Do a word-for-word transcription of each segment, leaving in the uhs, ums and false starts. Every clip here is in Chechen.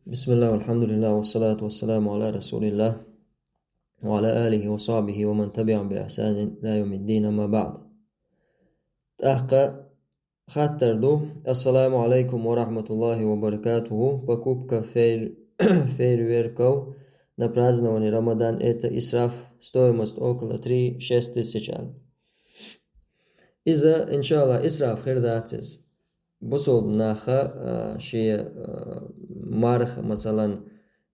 بسم الله والحمد لله والصلاة والسلام على رسول الله وعلى آله وصحبه ومن تبعهم بإحسان إلى يوم الدين، أما بعد. ТӀаккха хаттар ду: «Ассаламу алейкум ва рахматуллахи ва баракатуху. Покупка фейр-, фейерверков на празднование Рамадан — это исраф? Стоимость около три-шесть тысяч», — аьлла. Иза, иншалла, исраф хир дац иза. Бусулба наха, а, шен, а, марха, масалан,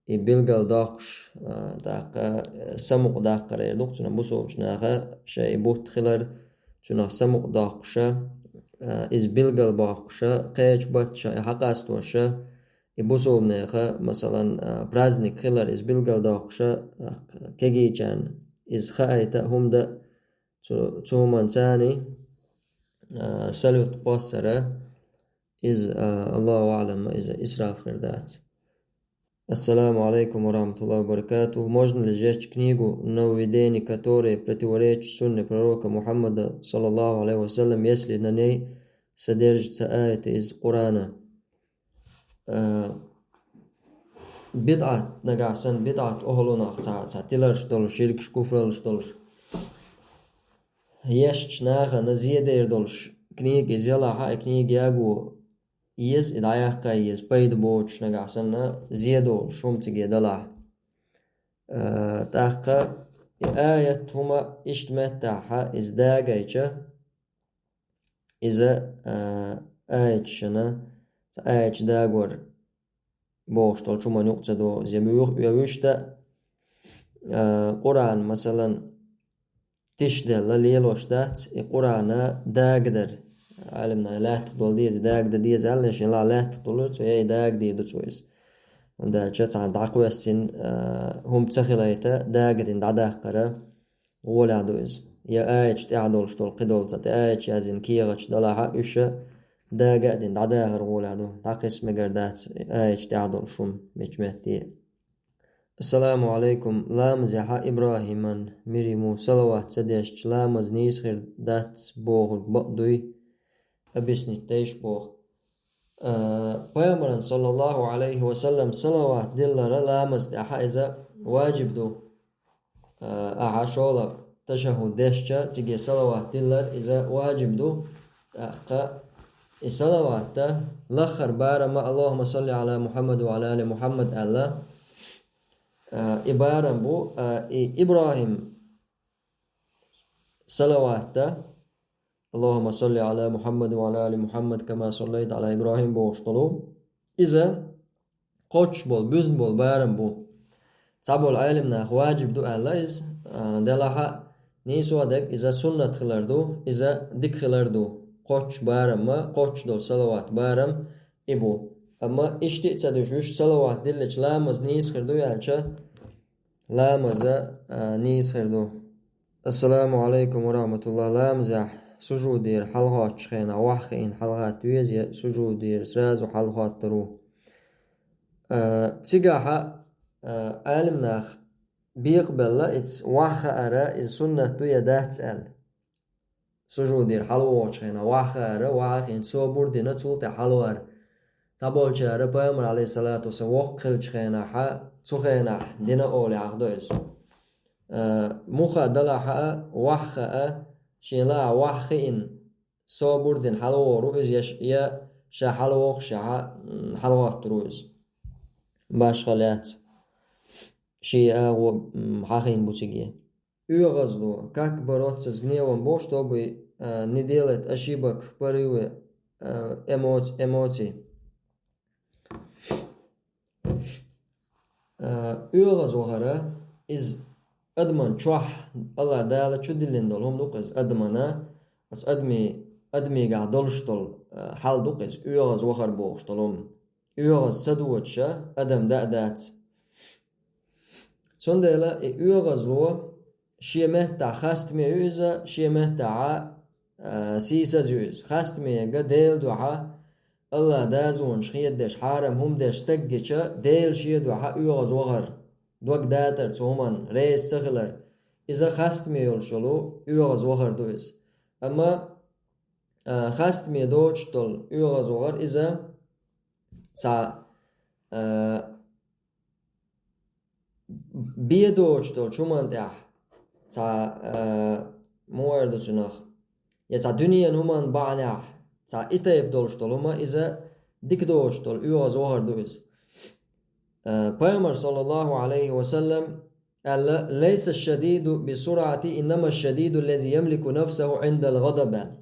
и билгал доккхуш, а, даккха, а, самукъа даккхар эр ду-кх цунах, бусулбачу наха шайн и бутт хилар, цунах самукъа доккхуша, а, иза билгал боккхуша, кхечу батташа и хьакъастоша, и бусулба нехан, масалан, а, праздник хилар, иза билгал доккхуша, а, кегийчарна иза хаийта а хӀума дан а, цу, цу хӀуманца царна, а, салют кхоссар а, иза, а, Аллаху аӀлам, иза исраф хир дац. Ассаламу алейкум ва рахматуллахи ва баракатух. Можно ли сжечь книгу нововведений, которые противоречат сунне пророка Мухаммада, саллаллаху алейхи ва саллям, если на ней содержатся аяты из Корана? Э, бидӀат, нагахь санна бидӀат охьалунах цхьа, цхьа тиларш долуш, ширкаш, куфралш долуш, ешча нахана зен дер долуш книга иза ялахь а, и книга яго еза, и дӀаяккха еза, пайда боцуш, нагахь санна зен долуш хӀума циге далахь. Э, тӀаккха и аят хӀума иштта меттахь а иза дагайча, иза, а, аяташна, цхьа аяташ дагор бохуш долчу хӀуманна юкъа ца догӀу иза. Я вуьш-, я вуьшта, а, Къуръан, масалан, тишделла лелош дац, и Къуръана дагадар. Ӏалимнаха лаьттах долу деза, дагадан деза аьлла, шен ла лаьттах долу, цо я и дагадийр ду цо иза. ХӀунда аьлча цхьана дӀакхоьссина, а, хӀума ца хилайта, дагадина дӀадаккхара гӀолехь ду иза. Я аяташ тӀехь долуш долу кхидолу цхьа тӀе аяташ яздина кехаташ далахь а, уьш дага а дина дӀадахар гӀолехь ду. ДӀакхесса мегар дац аяташ тӀехь долуш хӀума мича метте. Ассаламу алейкум. Ламазехьа Ибрахиман мириму салават ца дешча, ламаз нийса хир дац бохург бакъ дуй? Объяснить дайша боху. Э, Пайхамаран, саллаллаху алейхи ва саллям, салават диллара ламаз тӀехьа иза ваджиб ду. Э, ахьа шолгӀа ташаххуд дешча, циге салават диллар иза ваджиб ду. ТӀаккха и салаватта лаххара барам а, Аллахумма салли ала Мухаммад ва ала али Мухаммад аьлла, э, и барам бу, э, и Ибрахим салаватта, Аллахумма салли ала Мухаммад ва ала али Мухаммад, кама саллайта ала Ибрахим бохуш долу. Иза кхоччуш болу, буьзна болу барам бу. Цхьаболу Ӏелимнаха ваджиб ду аьлла иза, а, делахь а нийсо а дерг иза суннат хилар ду, иза дика хилар ду. Кхоччуш барам ма, кхоччуш долу салават барам и бу. Амма иштта а ца дуьш, вуьш салават диллича ламаз нийса хир ду аьлча, ламаза, а, нийса хир ду. Ассаламу алейкум ва рахматуллах. Ламазехь сужудера хьалахоттучу хенахь охьахиъна хьалагӀатта веза я сужудера сразу хьалахоттур ву? А, цигахьа, а, Ӏалимнах бекъабелла, иза охьахаара, иза суннат ду я дац аьлла. Сужудера хьалавогӀучу хенахь охьахаара, охьахиъна собар дина, цул тӀаьхьа хьалавар. Цхьаболчара Пайхамар, алейхиссалату вассалам, воккха хиллачу хенахьа, цу хенахь дина олу яхадо иза. Э, муха далахьа а, охьахаа, шен лаа охьахиъна, собар дина хьалавогӀур ву иза, я ш-, я ша хьалавогӀушехьа, м, хьалагӀоттур ву иза. Башхалла яц. Шен агӀо, м, хьахийна бу циге. ОьгӀазло. Как бороться с гневом Бога, чтобы, э, не делать ошибок в порыве, э, эмоц-, эмоций? Э, оьгӀаз вахара, иза адаман чохь, Алла Дала чу диллина долу хӀума ду-кх иза, адамана, оцу адами-, адамигахь долуш долу, э, хьал ду-кх иза, оьгӀаз вахар бохуш долу хӀума. ОьгӀаз ца доцуша адам даа дац. Цундела и оьгӀазло шен меттахь хастаме ю иза, шен меттахьа, а, сийсаз ю иза. Хастамега Делан дуьхьа, Алла дазонаш хедадеш, хьарам хӀума деш стаг гича, Дела шен дуьхьа оьгӀаз вахар, дог датар цу хӀуманна, реза ца хилар. Иза хастаме йолуш йолу оьгӀаз вахар ду иза. Амма, а, хастаме доцуш долу оьгӀаз вахар иза цхьа, а, бе доцуш долчу хӀуманна тӀехь, цхьа, а, муха эр ду цунах, я цхьа дуьненан хӀуманна бахьанехь, цхьа и тайпа долуш долу хӀума, иза дика доцуш долу оьгӀаз вахар ду иза. А, Пайхамар, саллаллаху Ӏалайхи ва саллам, аьлла: «Лайса шадиду би сурати, иннама шадиду лази ямлику нафсаху Ӏиндал гӀадаб», аьлла.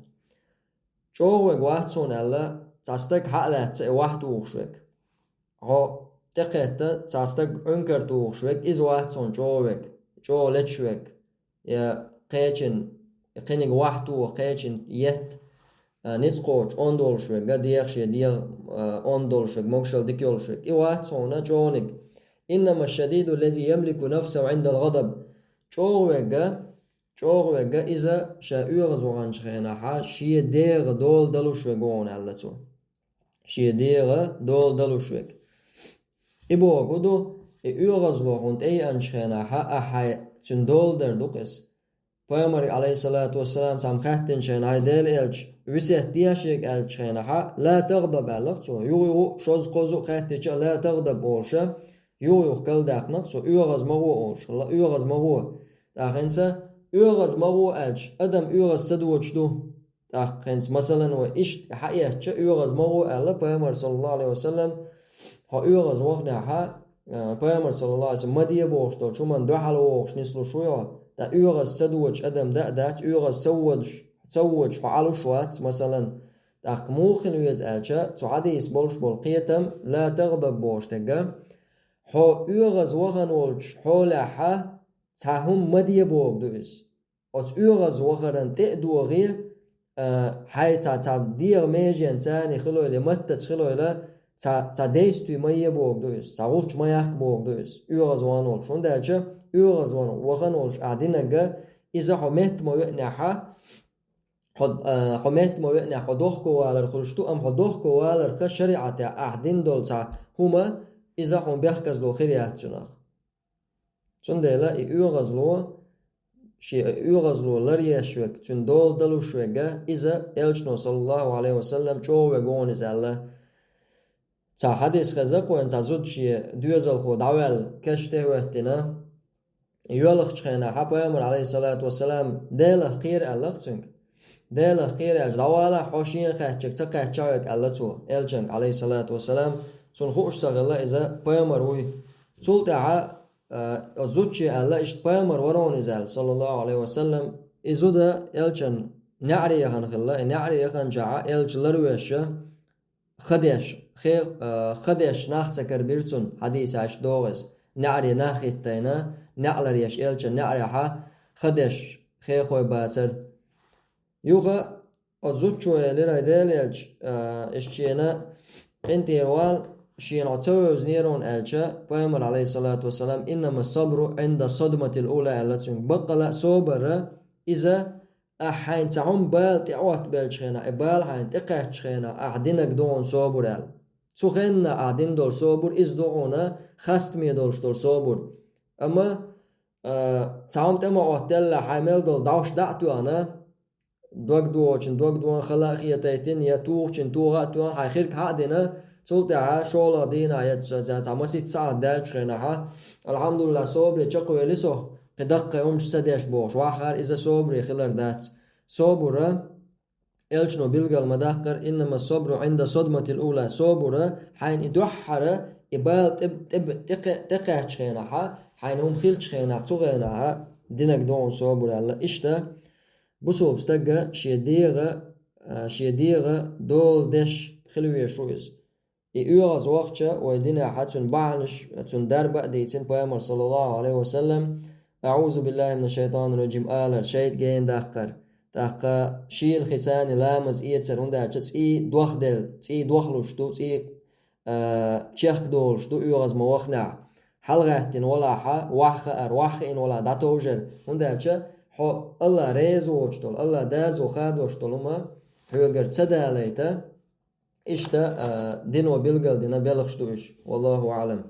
«ЧӀогӀа верг вац хьуна», аьлла, цхьа стаг хьа а лаьцна и вахь тухуш верг. Хьо тӀекхетта цхьа стаг Ӏункар тухуш верг, иза вац хьуна чӀогӀа верг, чӀогӀа леташ верг, я кхечун, кхиниг вахь тоха, кхечун етта, а, ницкъ кхочуш онда волуш верг, а, дегӀан шен дегӀ, а, онда долуш верг, могушалла дика йолуш верг. И вац хьуна чӀогӀаниг. «Иннама шадиду лази ямлику нафсаху Ӏиндал гӀадаб». ЧӀогӀа верг, чӀогӀа верг иза ша оьгӀаз ваханчу хенахьа шен дегӀан дола далуш верг ву хьуна, аьлла цо. Шен дегӀан дола далуш верг. И бохург ду, и оьгӀазло хьуна тӀееанчу хенахьа, ахьа хьайн цуьнан дола дар ду-кх иза. Пайхамаре, Ӏалайхиссалату вассалам, цхьамма хаьттинчу хенахь, хьайн Делан элча, весет де шега аьллачу хенахьа, «Ла тагӀдаб», аьлла-кх цо, юха-юха, шозза-кхозза а хаьттича а, «Ла тагӀдаб», олуша, юха-юха карладаьккхина-кх цо, «ОьгӀаз ма гӀо», олуш, «ОьгӀаз ма гӀо». ТӀаккха хӀинца «ОьгӀаз ма гӀо» аьлча, адам оьгӀаз ца доцуш ду. ТӀаккха хӀинца, масалан, вай иштта хьаэцча, «ОьгӀаз ма гӀо» аьлла Пайхамар, саллаллаху Ӏалайхи ва саллам, хьо оьгӀаз вахнехьа, а, Пайхамар, саллаллаху Ӏалайхи ва саллам, ма де бохуш долчу хӀуманна дуьхьал вогӀуш нислуш вуй хьо, ткъа оьгӀаз ца доцуш адам дан а дац, оьгӀаз ца водуш, ца водуш хьо Ӏалуш вац, масалан. ТӀаккха муха хила веза аьлча, цу хьадисехь болуш болу кхетам, «Ла тагӀдаб» бохуш дерг, хьо оьгӀаз вахана волчу хьолехьа цхьа хӀума ма де бохург ду иза. Оцу оьгӀаз вахаран тӀе а догӀий, а, хьайн цхьа, цхьа дегӀан меженца царна хилойла, маттаца хилойла, цхьа, цхьа действие ма е бохург ду иза, цхьа гӀулч ма яккха бохург ду иза, оьгӀаз вахана волуш. ХӀунда аьлча оьгӀаз ван-, вахана волуш ахь динарг, иза хьо метта ма веанехьа, хьо, а, хьо метта ма веанехь, хьо дохковалар хуьлуш ду, амма хьо дохковаларх шариӀатехь ахь дина долу цхьа хӀума, иза хьуна бехказло хир яц цунах. Цундела и оьгӀазло, шен оьгӀазло ларъеш верг, цуьнан дола далуш верг, иза элчано, саллаллаху Ӏалайхи ва саллам, чӀогӀа верг ву хьуна иза аьлла. Цхьа хьадис хезна-кх вайна, цхьа зуда шен доьзалхо дӀаваьлла, каш тӀе хӀоьттина, йоьлхучу хенахь Пайхамар, Ӏалайхиссалату вассалам, Делах кхера аьлла-кх цуьнга. Делах кхера аьлча, дӀавалахь хьо шена хаьттича ца кхаьчча верг аьлла цо, элчанга, Ӏалайхиссалату вассалам, цунна хууш ца хилла иза пайхамар вуй. Цул тӀаьхьа, а, оцу зудчо аьлла, иштта пайхамар вара хьуна иза аьлла, саллаллаху Ӏалайхи ва саллам. И зуда элчан неӀаре яхана хилла, и неӀаре яханчохь элча ларвеш, ха деш, хе-, а, ха деш нах ца карабира цунна, хьадисехь иштта догӀу иза. НеӀаре нах хӀиттийна, неӀ ларъеш элчан неӀарехь ха деш хехой бацара. Юха оцу зудчо элира, ай Делан элча, а, иштта шена къинтӀера вала, шена хьо ца вевзинера хьуна аьлча, пайхамар, Ӏалайхиссалату вассалам, «Иннама ссабру Ӏинда ссадматил ула», аьлла цуьнга. Баккъала а собар, иза ахь хьайна цхьа хӀума бала тӀеӀоттабеллачу хенахь, и бала хьайна тӀекхаьччу хенахь ахь динарг ду хьуна собар аьлла. Цу хенахь ахь дина долу собар, иза ду хьуна хастаме долуш долу собар. Амма, а, цхьа хӀума тӀе ма Ӏоттаделла, хьайн мел долу дӀовш дӀа а тоьхна, дог дохучун дог дохна хала а хетийтина, я тухучун тоха а тоьхна, хьайн хирг хьа а дина, цул тӀаьхьа шолгӀа дийнахь я ца-, ца-, цхьа масийтта сахьт даьллачу хенахь, «Алхьамдулиллахь, собаре чекхвели со, кхин даккхий хӀуманаш ца деш», бохуш, ваххара иза собаре хилар дац. Собар, элчано билгал ма даккхара, «Иннама ссабру Ӏинда ссадматил ула», собар, хьайна и дуьххьара, и бала тӀе-, тӀе-, тӀекхе-, тӀекхаьччу хенахь, хьайна хӀума хилчу хенахь, цу хенахь динарг ду хьуна собар аьлла. Иштта, бусалба стага шен дегӀа, а, шен дегӀан дола деш хила везаш ву иза. И оьгӀаз вахча, вай динехь цуьнан бахьанаш, цуьнан дарба а дийцина пайхамар, саллаллаху Ӏалайхи ва саллам, «АӀузу биллахи мина шшайтани рражим» алар, шайтӀа гена даккхар. ТӀаккха шийла хи царна ламаз эцар, хӀунда аьлча цӀий дохделла, цӀий дохлуш ду, цӀий, а, чехка долуш ду оьгӀаз ма вахнехь. ХьалагӀаьттина валахь, ваххаар, ваххиъна валахь дӀатовжар, хӀунда аьлча хьо АллахӀ реза воцуш долу, АллахӀ дазо хадош долу хӀума хьоьгара ца далайта, иштта, а, дино билгалдина белхаш ду уьш. Валлаху аӀлам.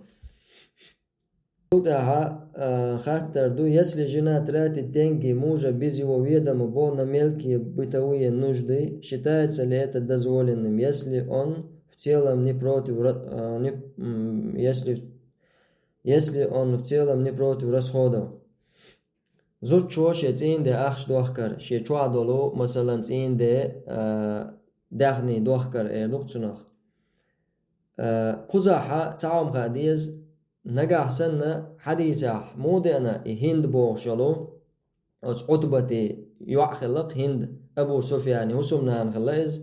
Цул тӀаьхьа, а, хаттар ду: если жена тратит деньги мужа без его ведома, бо на мелкие бытовые нужды, считается ли это дозволенным, если он в целом не против, ра-, а, не, м, если если он в целом не против расходов. Зудчо шен цӀийнан де ахча дохкар, шен чохь долу, масалан, цӀийнан де, а, даьхни дохкар эр ду-кх цунах. А, кхузахь цхьа хӀума хаа деза, нагахь санна хьадисехь муха деана и ХӀинд бохуш йолу, оцу Ӏутбати йоӀ хилла-кх ХӀинд, Абу Суфьяни хӀусамнана хилла иза,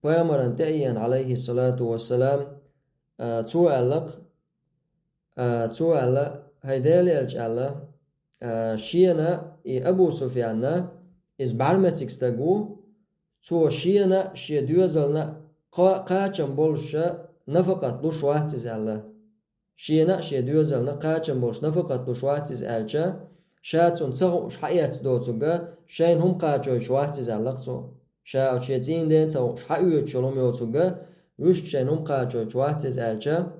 пайхамарна тӀе а еана, Ӏалайхиссалату вассалам, а, цо аьлла-кх, а, цо аьлла, хӀай Делан элча, аьлла, а, шена и Абу Суфьянна, иза бӀаьрмециг стаг ву, цо шена а, шен доьзална а кха-, кхачам болуша нафакъат луш вац иза аьлла. Шена а, шен доьзална а кхачам болуш нафакъат луш вац иза аьлча, ша цунна ца хууш хьаэцна доцург а, шайна хӀума кхачойтуш вац иза аьлла-кх цо. Ша оцу шен цӀийнан дена ца хууш хьаоьцуш йолу хӀума йоцург а, вуьшта шайна хӀума кхачойтуш вац иза аьлча,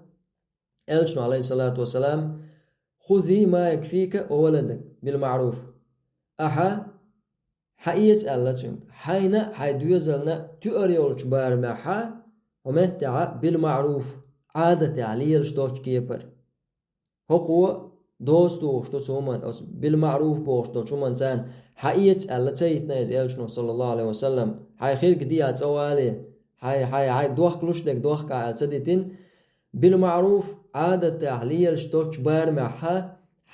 элчано, Ӏалайхиссалату вассалам, «Хузи ма якфика ва валадак билмаъруф». Ахьа хьаэца аьлла цуьнга. Хьайна а, хьайн доьзална а туьар йолчу барамехь хьо меттехь а билмаъруф, Ӏадатехь лелаш доцчу кепара. ХӀокхо доза тухуш ду цу хӀуманна, оцу билмаъруф бохуш долчу хӀуманна царна хьаэца аьлла ца йитина иза элчано, саллаллаху Ӏалайхи ва саллам. Хьайн хирг де а цӀа вале, хьайн, хьайн, хьайн дохка луш дерг дохка аьлла ца дитина, билмаъруф, Ӏадатехь лелаш доцчу барамехь хьо,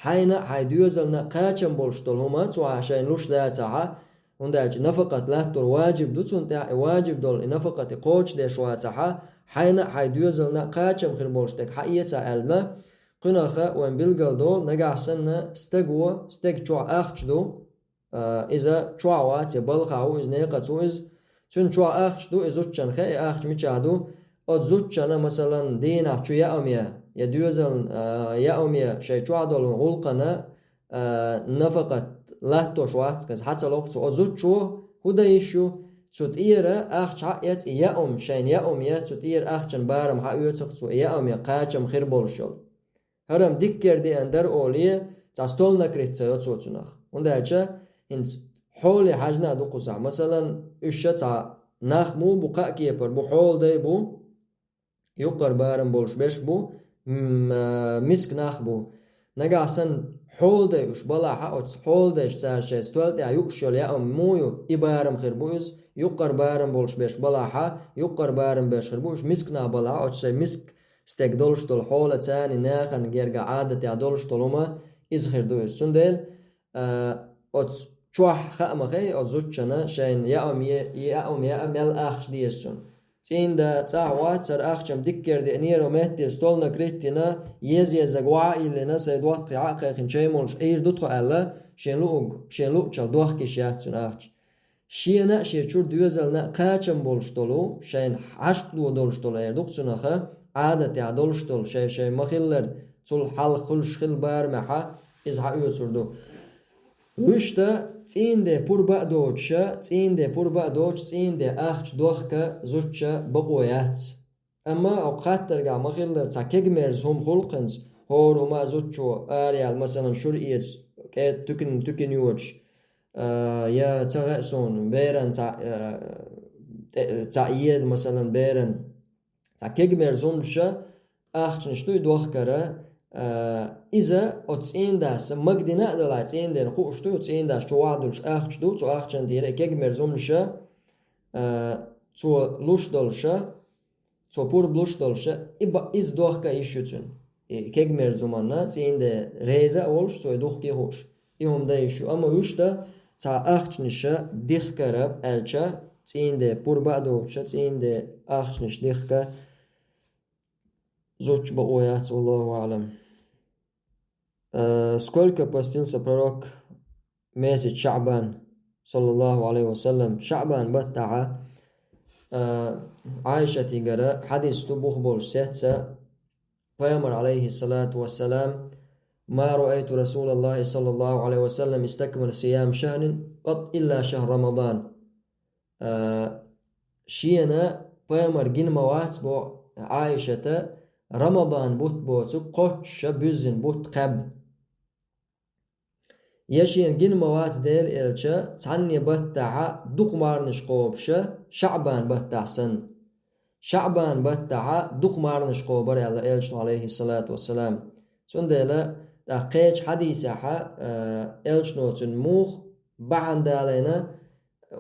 хьайна а, хьайн доьзална а кхачам болуш долу хӀума цо шайна луш дацахь, хӀунда аьлча нафакъат латтор ваджиб ду цунна тӀехь, и ваджиб долу и нафакъат и кхочушдеш вацахь, хьайна а, хьайн доьзална а кхачам хир болуш дерг хьаэца аьлла, кхуьнах вайн билгал долу, нагахь санна стаго, стеган чохь ахча ду, а, иза чохь вац, я балхахь ву иза, некъаца ву иза. Цуьнан чохь ахча ду, и зудчун хаа, и ахча мичахь ду. Оцу зудчунна, масалан, дийнахь чу яа хӀума я, я доьзална, а, яа хӀума я, шайн чохь долу гӀуллакхана, а, нафакъат латтош вац, иза хьа ца ло-кх цо. Оцу зудчо хӀун дан йиш ю? Цу тӀера ахча хьаэца, и яа хӀума, шайна яа хӀума я, цу тӀера ахчан барам хьаоьцу-кх цо, и яа хӀума я, кхачам хир болуш йолу. ХӀара-м диккера деана дара олий, цхьа стол накрыть ца йо цо цунах. ХӀунда аьлча хӀинца хьоле хьаьжна а ду кхузахь. Масалан, уьш ша цхьа нах муха бу, кхаа кепара бу, хьоладай бу, юккъара барам болуш берш бу, м, а, миска нах бу. Нагахь санна хьоладай уьш балахь, оцу хьоладайша цара шайн стол тӀехь юуш йолу яа хӀума муха ю, и барам хир бу иза, юккъара барам болуш берш балахь, юккъара барам берш хир бу уьш, миска нах балахь, оцу шайн миска стеган долуш долу хьола, царна, нахана герга Ӏадатехь долуш долу хӀума иза хир ду иза. Цундела, а, оцу чохь хаа ма хай, оцу зудчунна шайна яа хӀума е-, яа хӀума яа мел ахча деза цунна. ЦӀийнан да цӀахь вац, хӀара ахча-м диккера деанера, метте стол накрыть йина, еза-еззиг ваха а йиллина, сайн доттагӀий Ӏа а кхайкхина, чай молуш Ӏийр ду тхо аьлла, шен луург, шен луучул дохка йиш яц цуьнан ахча. Шена а, шен чуьра доьзална а кхачам болуш долу, шайна хьашт ло долуш долу, эр ду-кх цунах, Ӏадатехь долуш долу, шайн-шайн ма-хиллара, цул хьалха хуьлуш хилла барамехь иза хьаоьцур ду. Вуьшта цӀийнан де пурба а доцуша, цӀийнан де пурба а доцуш, цӀийнан де ахча дохка зудчо бакъо яц. Амма оцу хаттаргахь ма-хиллара цхьа кегамерза хӀума хуьлу-кх хӀинца, хӀора хӀума а зудчо араяьлла, масалан, шура эца, кӀе-, туькин-, туькина йоцуш, а, я ца хаьа суна, беран цхьа, а, тӀе-, цхьа еза, масалан, беран. Цхьа кегамерза хӀуманаш, ахчанаш ду и дохкара, а, иза оцу цӀийнан дас магадина а далахь, цӀийнан дена хууш ду, цӀийнан дас чу вахьа дуьллуш ахча ду, цу ахчан тӀера и кегамерза хӀуманаш, а, цо луш долуша, цо пурба луш долуша, и ба-, иза дохка йиш ю цуьнан. И кегамерза хӀуманна цӀийнан де реза а волуш, цо и духке а хууш, и хӀума дан йиш ю. Амма вуьшта цхьа ахчанаша дихкара аьлча, цӀийнан де пурба а доцуша, цӀийнан де ахчанаш дихка зудчо бакъо яц, валлаху аълам. Э, сколько постился пророк месяц Шаъбан, саллаллаху алейхи ва саллям? Шаъбан баттахьа, э, Ӏайшатигара хьадис ду бух болуш сецца, пайхамар, алейхиссалату вассалам: «ما رأيت رسول الله صلى الله عليه وسلم استكمل صيام شهر قط إلا شهر رمضان». Э, шена пайхамар гина ма вац бо Ӏайшата Рамадан бутт боцу кхоччуша буьззина бутт кхаьб. Я шена гина ма вац Дела элча цхьанне баттахьа дукха марнаш кхобуша, Шаъбан баттахь санна. Шаъбан баттахьа дукха марнаш кхобар аьлла элчано, алейхиссалату вассалам. Цундела, тӀаккха кхечу хьадисехьа, а, элчано цуьнан муха бахьана далийна,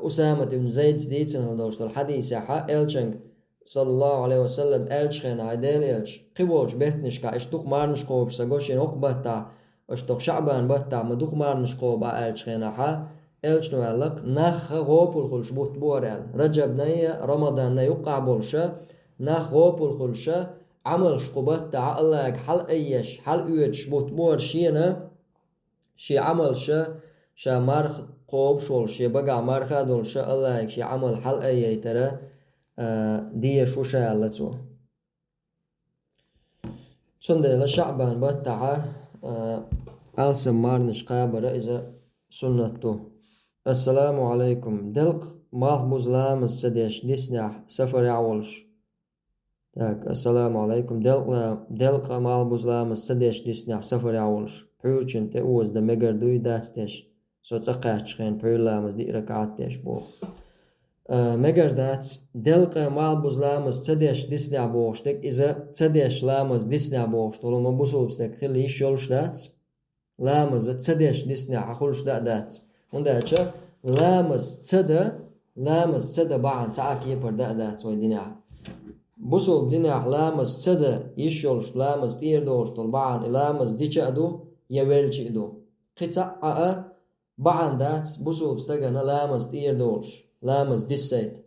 Усамат ибн Зайдас дийцина долуш долу хьадисехьа, элчанга, саллаллаху Ӏалайхи ва саллам, аьллачу хенахь, хьайн Делан элча, кхин болчу беттанашкахь иштта дукха марнаш кхобуш ца го шена хӀокху баттахь, аша тоху ШаӀбан баттахь ма дукха марнаш кхоба аьллачу хенахьа, элчано аьлла-кх, нах гӀопал хуьлуш бутт бу хӀара аьлла. Раджабна я Рамаданна юккъахь болуша, нах гӀопал хуьлуша, Ӏамалш кху баттахьа Аллахьга хьалаайъеш, хьалаоьцуш бутт бу хӀара шена, шен Ӏамалша, ша марха кхобуш волуш, шен багахь марха а долуша, Аллахьга шен Ӏамал хьалаайъайтара, а, дезаш ву ша аьлла цо. Цундела ШаӀбан баттахьа, а, алсам марнаш кхабара иза суннат ду. Ассаламу Ӏалайкум. Делкъа малхбуза ламаз ца деш диснехь сафарехь волуш. Так, ассаламу Ӏалайкум. Делкъа, делкъа малхбуза ламаз ца деш диснехь сафарехь волуш. Пхьуьйрачун тӀе оза дан мегар дуй, дац деш? Со цӀа кхаьччахьана пхьуьйра ламаз диъ ракаӀат деш боху. А, мегар дац, делкъа малхбуза ламаз ца деш диснехь бохуш дерг, иза ца деш ламаз диснехь бохуш долу ма бусулба стаг хила йиш йолуш дац. Ламаза ца деш диснехь хьан хуьлуш дан а дац. ХӀунда аьлча ламаз ца дан, ламаз ца дан бахьана цхьа а кепара дан а дац вай динехь. Бусулба динехь ламаз ца дан йиш йолуш, ламаз тӀера догӀуш долу бахьана и ламаз дича а ду, я велча а ду. Кхин цхьа а бахьана дац бусулба стагана ламаз тӀера догӀуш, ламаз диссайта.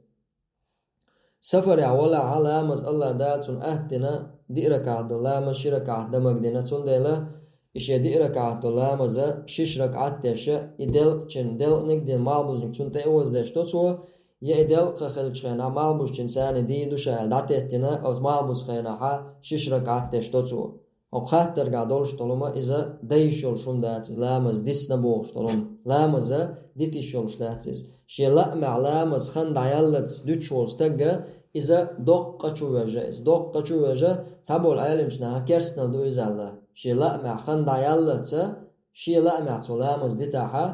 Сафарехь валахьа ламаз Аллах Дала цунна атта дина, диъ ракаӀат долу ламаз ши ракаӀат дан магадина, цундела и шен диъ ракаӀат долу ламаза шиш ракаӀат деша, и делкъачун делкъаниг а дина малхбузаниг цунна тӀе оза деш до цо, я и делкъа хилчу хенахь малхбузчун царна дийр ду ша аьлла дӀатеттина, оцу малхбуза хенахьа шиш ракаӀат деш до цо. ХӀокху хаттаргахь долуш долу ма иза дан йиш йолуш хӀума дац иза, ламаз дисна бохуш долу ма. Ламаза дита йиш йолуш дац иза. Шен лаамехь ламаз хан дӀаяллалц дуьтуш волу стагга иза доккха чу вежа иза. Доккха чу вежа цхьаболу Ӏеламчу наха керстанал ду иза аьлла. Шен лаамехь хан дӀаяллалца, шен лаамехь цо ламаз дитахьа,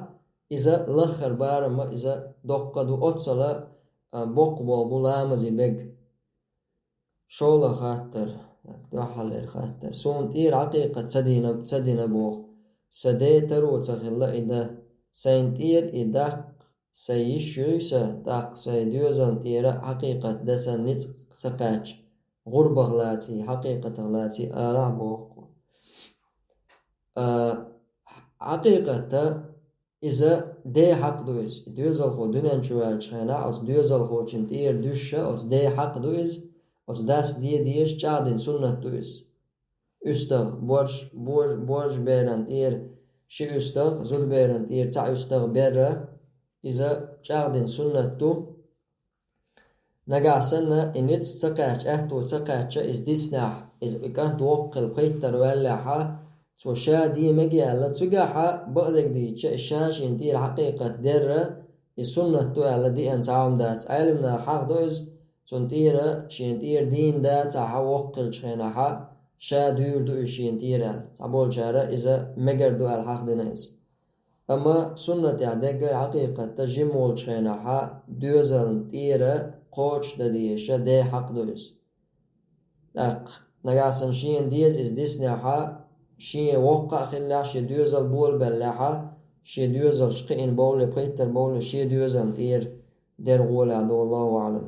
иза лаххара барамма иза доккха ду, оццала, а, боккха болу бу ламазе бег. ШолгӀа хаттар, дуьххьарлера хаттар. Суна тӀера хьакъикъат ца дина, ца дина боху. Сан ден таро ца хилла и дан. Сайна тӀера и даккха сайн йиш юй сан, тӀаккха сайн доьзална тӀера хьакъикъат дан сан ницкъ ца кхаьчча, гӀурбах лаций, хьакъикъатах лаций алахь боху. А, хьакъикъата Иза ден хьакъ ду иза. И доьзалхо дуьнен чу ваьллачу хенахь, оцу доьзалхочун тӀера дуьсша, оцу ден хьакъ ду иза, оцу дас де дезаш чӀагӀдина суннат ду иза. УьстагӀ, борж, бож-, божберан тӀера ши уьстагӀ, зудберан тӀера цхьа уьстагӀ берра, иза чӀагӀдина суннат ду. Нагахь санна, и ницкъ ца кхаьчча, аьтто ца кхаьчча, иза диснехь, иза и кӀант воккха хила пхийттара ваьллехьа, цо ша де мега аьлла, цигахьа бакъдерг дийча, и ша шена тӀера хьакъикъат дерра, и суннат ду аьлла, деана цхьа хӀума дац. Ӏеламнаха хьахдо иза, цунна тӀера, шена тӀера дийна дацахьа воккха хилчу хенахьа, ша дуьйр ду иза шена тӀера аьлла. Цхьаболчара иза мегар ду аьлла хьахдина иза. Амма суннатехь дегга хьакъикъатта жима волчу хенахьа доьзална тӀера кхочушдан дезаша ден хьакъ ду иза. ТӀаккха, нагахь санна шена деза иза диснехьа, шен воккха а хиллехь, шен доьзал болабеллехьа, шен доьзалш кхиъна бовле, пхийттара бовле, шен доьзална тӀера дер гӀолехь ду, Аллаху аӀлам.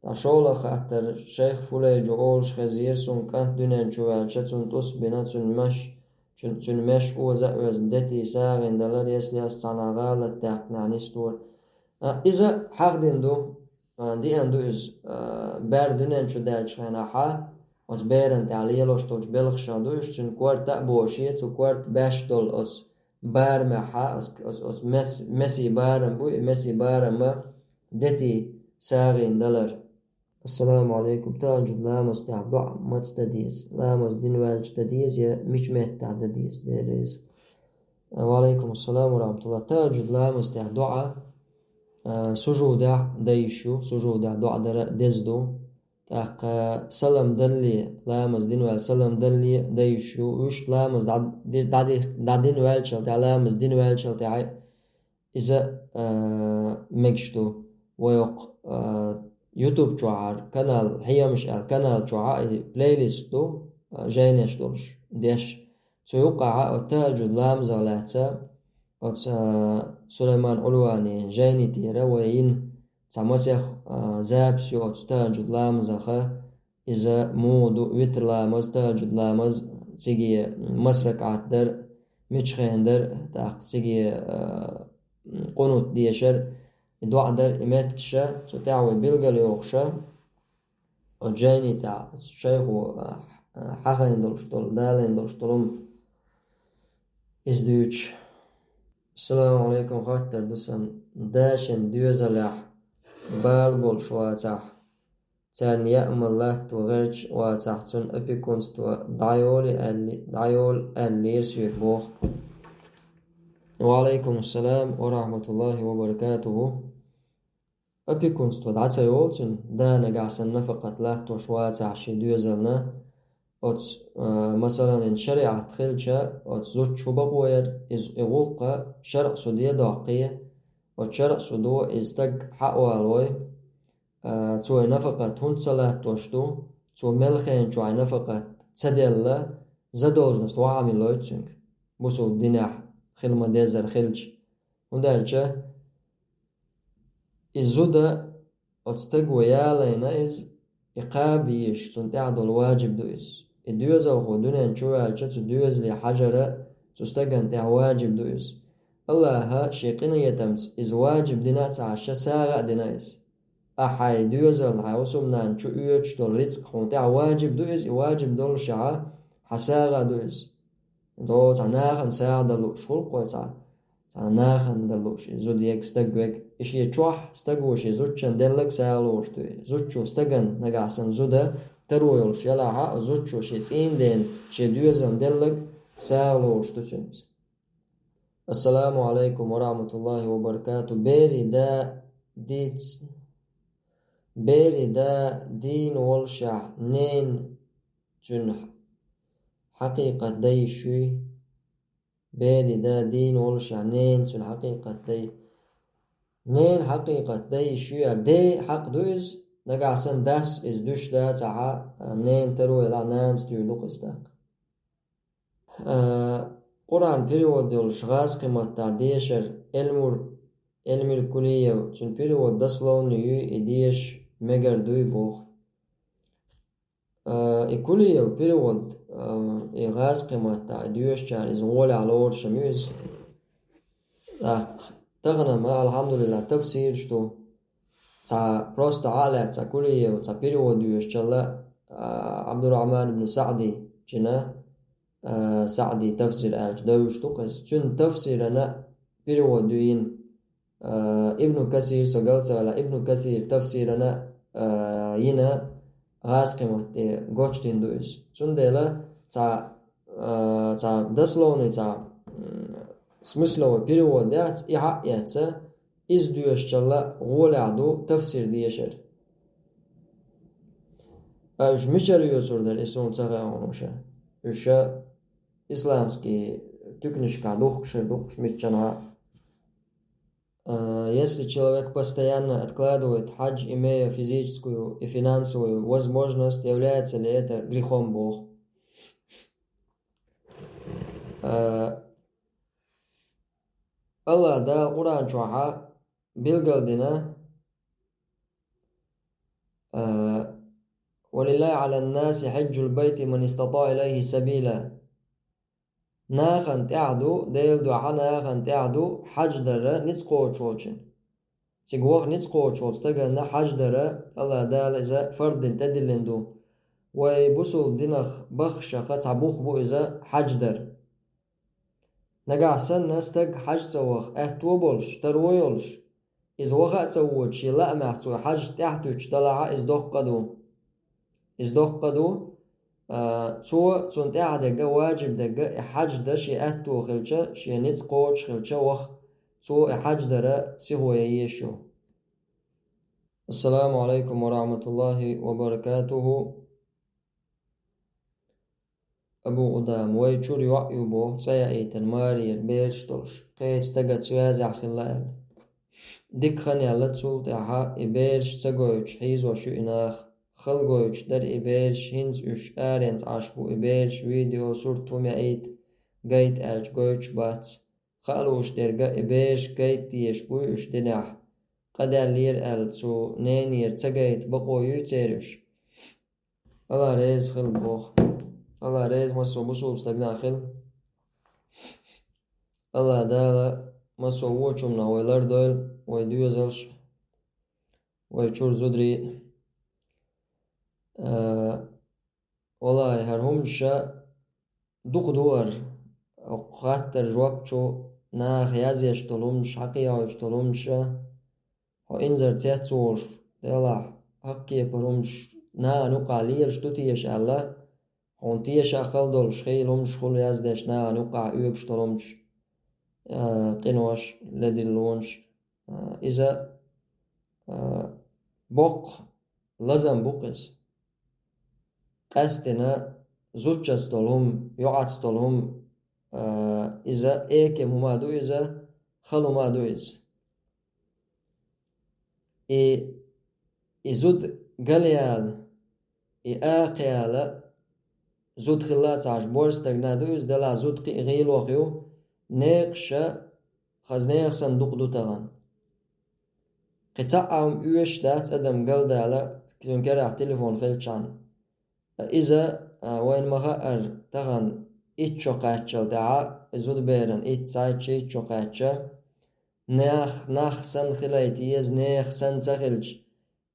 Ткъа шолгӀа хаттар, шайх Фулейджо олуш хезира, цуьнан кӀант дуьнен чу ваьлча, цунна тӀус бина, цуьнан меш, цуьнан, цуьнан меш оза а оьзна, дети сагӀина далар, если ас цхьанхьа гӀалат даьккхинехь нисдора. А, иза хьахдина ду, а, деана ду иза, а, бер дуьнен чу даьллачу хенахьа, оцу беран тӀехь лелош долчу белхашах ду иза, цуьнан корта а боший, цу корта беш долу оцу барамехьа, оцу, оцу, оцу мес-, месий барам бу, и месий барамма дети сагӀина далар. Ассаламу Ӏалайкум. ТахӀажжуд ламаз тӀехь доӀа маца дан деза? Ламаз дина ваьлча дан деза я мича меттехь дан деза? Дела реза. Ва Ӏалайкум ассалам ва рахьматуллахӀ. ТахӀажжуд ламаз тӀехь доӀа, а, сужудехь дан йиш ю, сужудехь доӀа дара а деза ду. ТӀаккха салам далле, ламаз дина ваьлла салам далле дан йиш ю. Вуьшта ламаз дӀа-, дӀади-, дӀадина ваьллачул тӀехь, ламаз дина ваьллачул тӀехь иза, а, мегаш ду. Вай окху, а, YouTube чохьара канал, Хьемаш аьлла канал чохьа и плейлист ду, а, жайнеш долуш, деш. Цу юкъахьа оцу тахӀажуд ламазах лаьцна, оцу, а, Сулайман Ӏулвани жайни тӀера вай йина цхьа масех, а, запись ю оцу тахӀажуд ламазаха, иза муха ду, витр ламаз, тахӀажуд ламаз, цига маса ракаӀат дар, мича хенахь дар, тӀаккха цига, а, къунут дешар, и доӀа дар, и меттигаш, цу тӀехь вай билгал йохуш, оцу жайни тӀехь шайхо, а, а, хьахийна долуш долу, далийна долуш долу хӀума иза дуьйцуш. Ассаламу Ӏалайкум, хаттар ду сан, дашан доьзалехь бала болуш вацахь, царна яа-мала латто гӀерташ вацахь, цунна опекунство дӀайолий аьлли-, дӀайолу аьллера соьга боху. Ва Ӏалайкум ассалам ва рахматуллахи ва баракатуху. Опекунство дӀа ца йолу цуьнан, да нагахь санна нафакъат латтош вацахь шен доьзална, оцу, а, масалан, шариӀат хилча, оцу зудчо хӀун бакъо яра, иза и гӀуллакх шарӀан суде доккхий, оцу шарӀан судо иза стаг хьаъ валой, а, цо и нафакъат хӀунда ца латтош ду, цо мел хенахь и нафакъат ца делла, задолженность вахьа милой цуьнга, бусулба динехь хила ма-деззара хилча. ХӀунда аьлча и зуда оцу стага ялийна иза, и кхаба езаш цунна тӀехь долу ваджиб ду иза. И доьзалхо дуьнен чу ваьлча, цу доьзале хьажара цу стагана тӀехь ваджиб ду иза. Аллаха шен къинхетамца иза ваджиб дина а ца Ӏаш, сагӀа а дина иза. Ахьа хьайн доьзална хьайн хӀусамнана чу оьцуш долу рицкъ хьуна тӀехь ваджиб ду иза, и ваджиб доллушехь хьан сагӀа а ду иза. До цхьа нахана сагӀа дан лууш хуьлу-кх вай цхьа. Цхьа нахана дан лууш, и зуда ега, стаг вега. И шен чохь стаго шен зудчун деллаг сагӀа лоруш ду. Зудчо стагана нагахь санна зуда таро йолуш ялахь а, зудчо шен цӀийнан дена шен доьзална деллаг сагӀа лоруш ду цуьнца. Ассаламу Ӏалайкум ва рахматуллахи ва баракату. Берийн да диц-, берийн да дийна волушехь, ненан цуьнан хьакъикъат дан йиш юй? Берийн да дийна волушехь, ненан цуьнан хьакъикъат дай. Ненан хьакъикъат дай йиш ю, я ден хьакъ ду иза, нагахь санна дас иза дуьйш дацахь, ненан таро ялахь, нанас дуьйр ду-кх иза тӀаккха. А, Къуръан перевод йолуш гӀазкхийн маттахь дешар Эльмур, Эльмир Кулиев, цуьнан перевод дословный юй, и деша мегар дуй боху. А, и Кулиев перевод, а, и гӀазкхийн маттахь, и доьшучара иза гӀолехь лоруш ма ю иза. ТӀаккха тахана-м, алхьамдулиллахӀ, тафсираш ду. Цхьа просто Ӏа а лаьцна, цхьа Кулиев, цхьа перевод доьшучул а, а, Ӏабдуррахьман ибн Саъди чина, а, Саъди тафсир аьлча девзаш ду-кх иза. Цуьнан тафсирана перевод ю йина. А, Ибну Касир, со галцавала, Ибну Касир тафсирана, а, йина гӀазкхийн матте гочдина ду иза. Цундела цхьа, а, цхьа дословный, цхьа, м, смысловой перевод яц, и хьаъ яьцца, иза доьшучул а гӀолехь ду тафсир дешар. Ткъа уьш мичара оьцур дара, и суна ца хаьа хьуна уьш. Уьш исламский туькнашкахь духкуш хир ду-кх уьш миччанхьа. А, если человек постоянно откладывает хадж, имея физическую и финансовую возможность, является ли это грехом, боху? А, Аллах Дала Къуръан чохьа билгалдина, а, «ولله على الناس حج البيت من استطاع إليه سبيلا». Нахана тӀехь ду, Делан дуьхьа нахана тӀехь ду хьаьж дара ницкъ кхочуш волчун. Цига ваха ницкъ кхочуш волчу стаганна хьаьж дара, Аллах Дала иза фарз дина тӀедиллина ду. Вай бусулба динах баххашха цхьа бух бу иза хьаьж дар. Нагахь санна стаг хьаьж ца ваха аьтто болуш, таро йолуш, иза ваха а ца воцуш, шен лаамехь цо хьаьж тӀаьхьатуьттуш далахь а, иза доккха а ду. Иза доккха а ду, а, цо, цунна тӀехь а дерг, важиб дерг, и хьаьж дан шен аьтто хилча, шен ницкъ кхочуш хилча ваха, цо и хьаьж дара сихо ян езаш ю. Ассаламу Ӏалайкум ва рахматуллахи ва баракатуху. Абу Къудама, вай чуьра йоӀ ю боху, цӀа яийтина, марера, бераш долуш, кхечу стагца связехь хилла аьлла. Дика хан яьлла, цул тӀаьхьа и бераш ца гойтуш хьийзош ю и нах. Хала гойтуш дара и бераш, хӀинца уьш аренца Ӏаш бу, и бераш видео, сурт хӀума яийта, гайта аьлча гойтуш бац. Хаалуш дерга и бераш гайта дезаш буй уьш динехь, къа даьллера аьлла цу ненера ца гайта бакъо юй церан уьш? Алла реза хила боху. Алла реза массо бусулба стагана хила. Алла Дала массо вочунна вай лардойла, вай доьзалш, вай чуьра зударий. А, валлахӀи, хӀара хӀуманаш дукха ду хӀара. Хаттар жоп чу наха язъеш долу хӀуманаш, хьакхайойтуш долу хӀуманаш, хьо инзар цецволуш, делахь, хӀокху кепара хӀуманаш нахана юкъахь лелаш ду теша аьлла, хьуна теша а хала долуш, хийла хӀуманаш хуьлу яздеш нахана юкъахь оьгуш долу хӀуманаш, а, къинош, ледиллонаш, а, иза, а, боккха лазам бу-кх иза. Къаьсттина зудчуьнца долу хӀума, йоӀаца долу хӀума, а, иза экем хӀума ду иза, хала хӀума ду иза. И, и зуда галъяла, и акхаяла зуда хилла а ца Ӏаш, борша стагана ду иза, делахь зуда кхин а гӀийлох ю, некъаша хаза нехан санна дукха ду тахана. Кхин цхьа а хӀума оьшуш дац адам галдала, цуьнан керахь телефон хилчхьана. Иза, а, вайна ма-хаъара, тахана итт шо кхаьччал тӀаьхьа, и зудаберан итт, цхьайтта, итт шо кхаьчча, нах, нах санна хилайта еза, нехан санна ца хилча,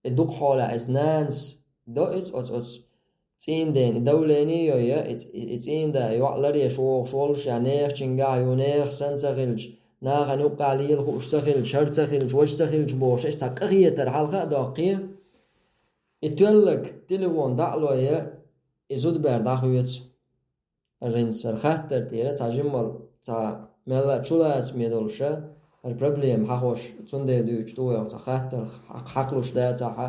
и дукха хьолахь иза нанас до иза оцу, оцу цӀийнан ден, и давление йой я, и ц-, и, и цӀийнан да, и йоӀ ларъеш вогӀуш волуш, я нехачуьнгахь ю, нехан санна ца хилча, нахана юккъахь лела хууш ца хилча, хӀара ца хилча, важа ца хилча бохуш, иштта цхьа къахетар хьалха а доккхий, и тоьлларг телефон дӀа а лой, и зудабер дӀахоьцу. ХӀара хӀинца хӀара хаттар тӀера цхьа жиммал, цхьа мелла а чулацаме долуша, хӀара проблема хьахош, цундела дуьйцуш ду вай, цхьа хаттар хьакхалуш дацахь а.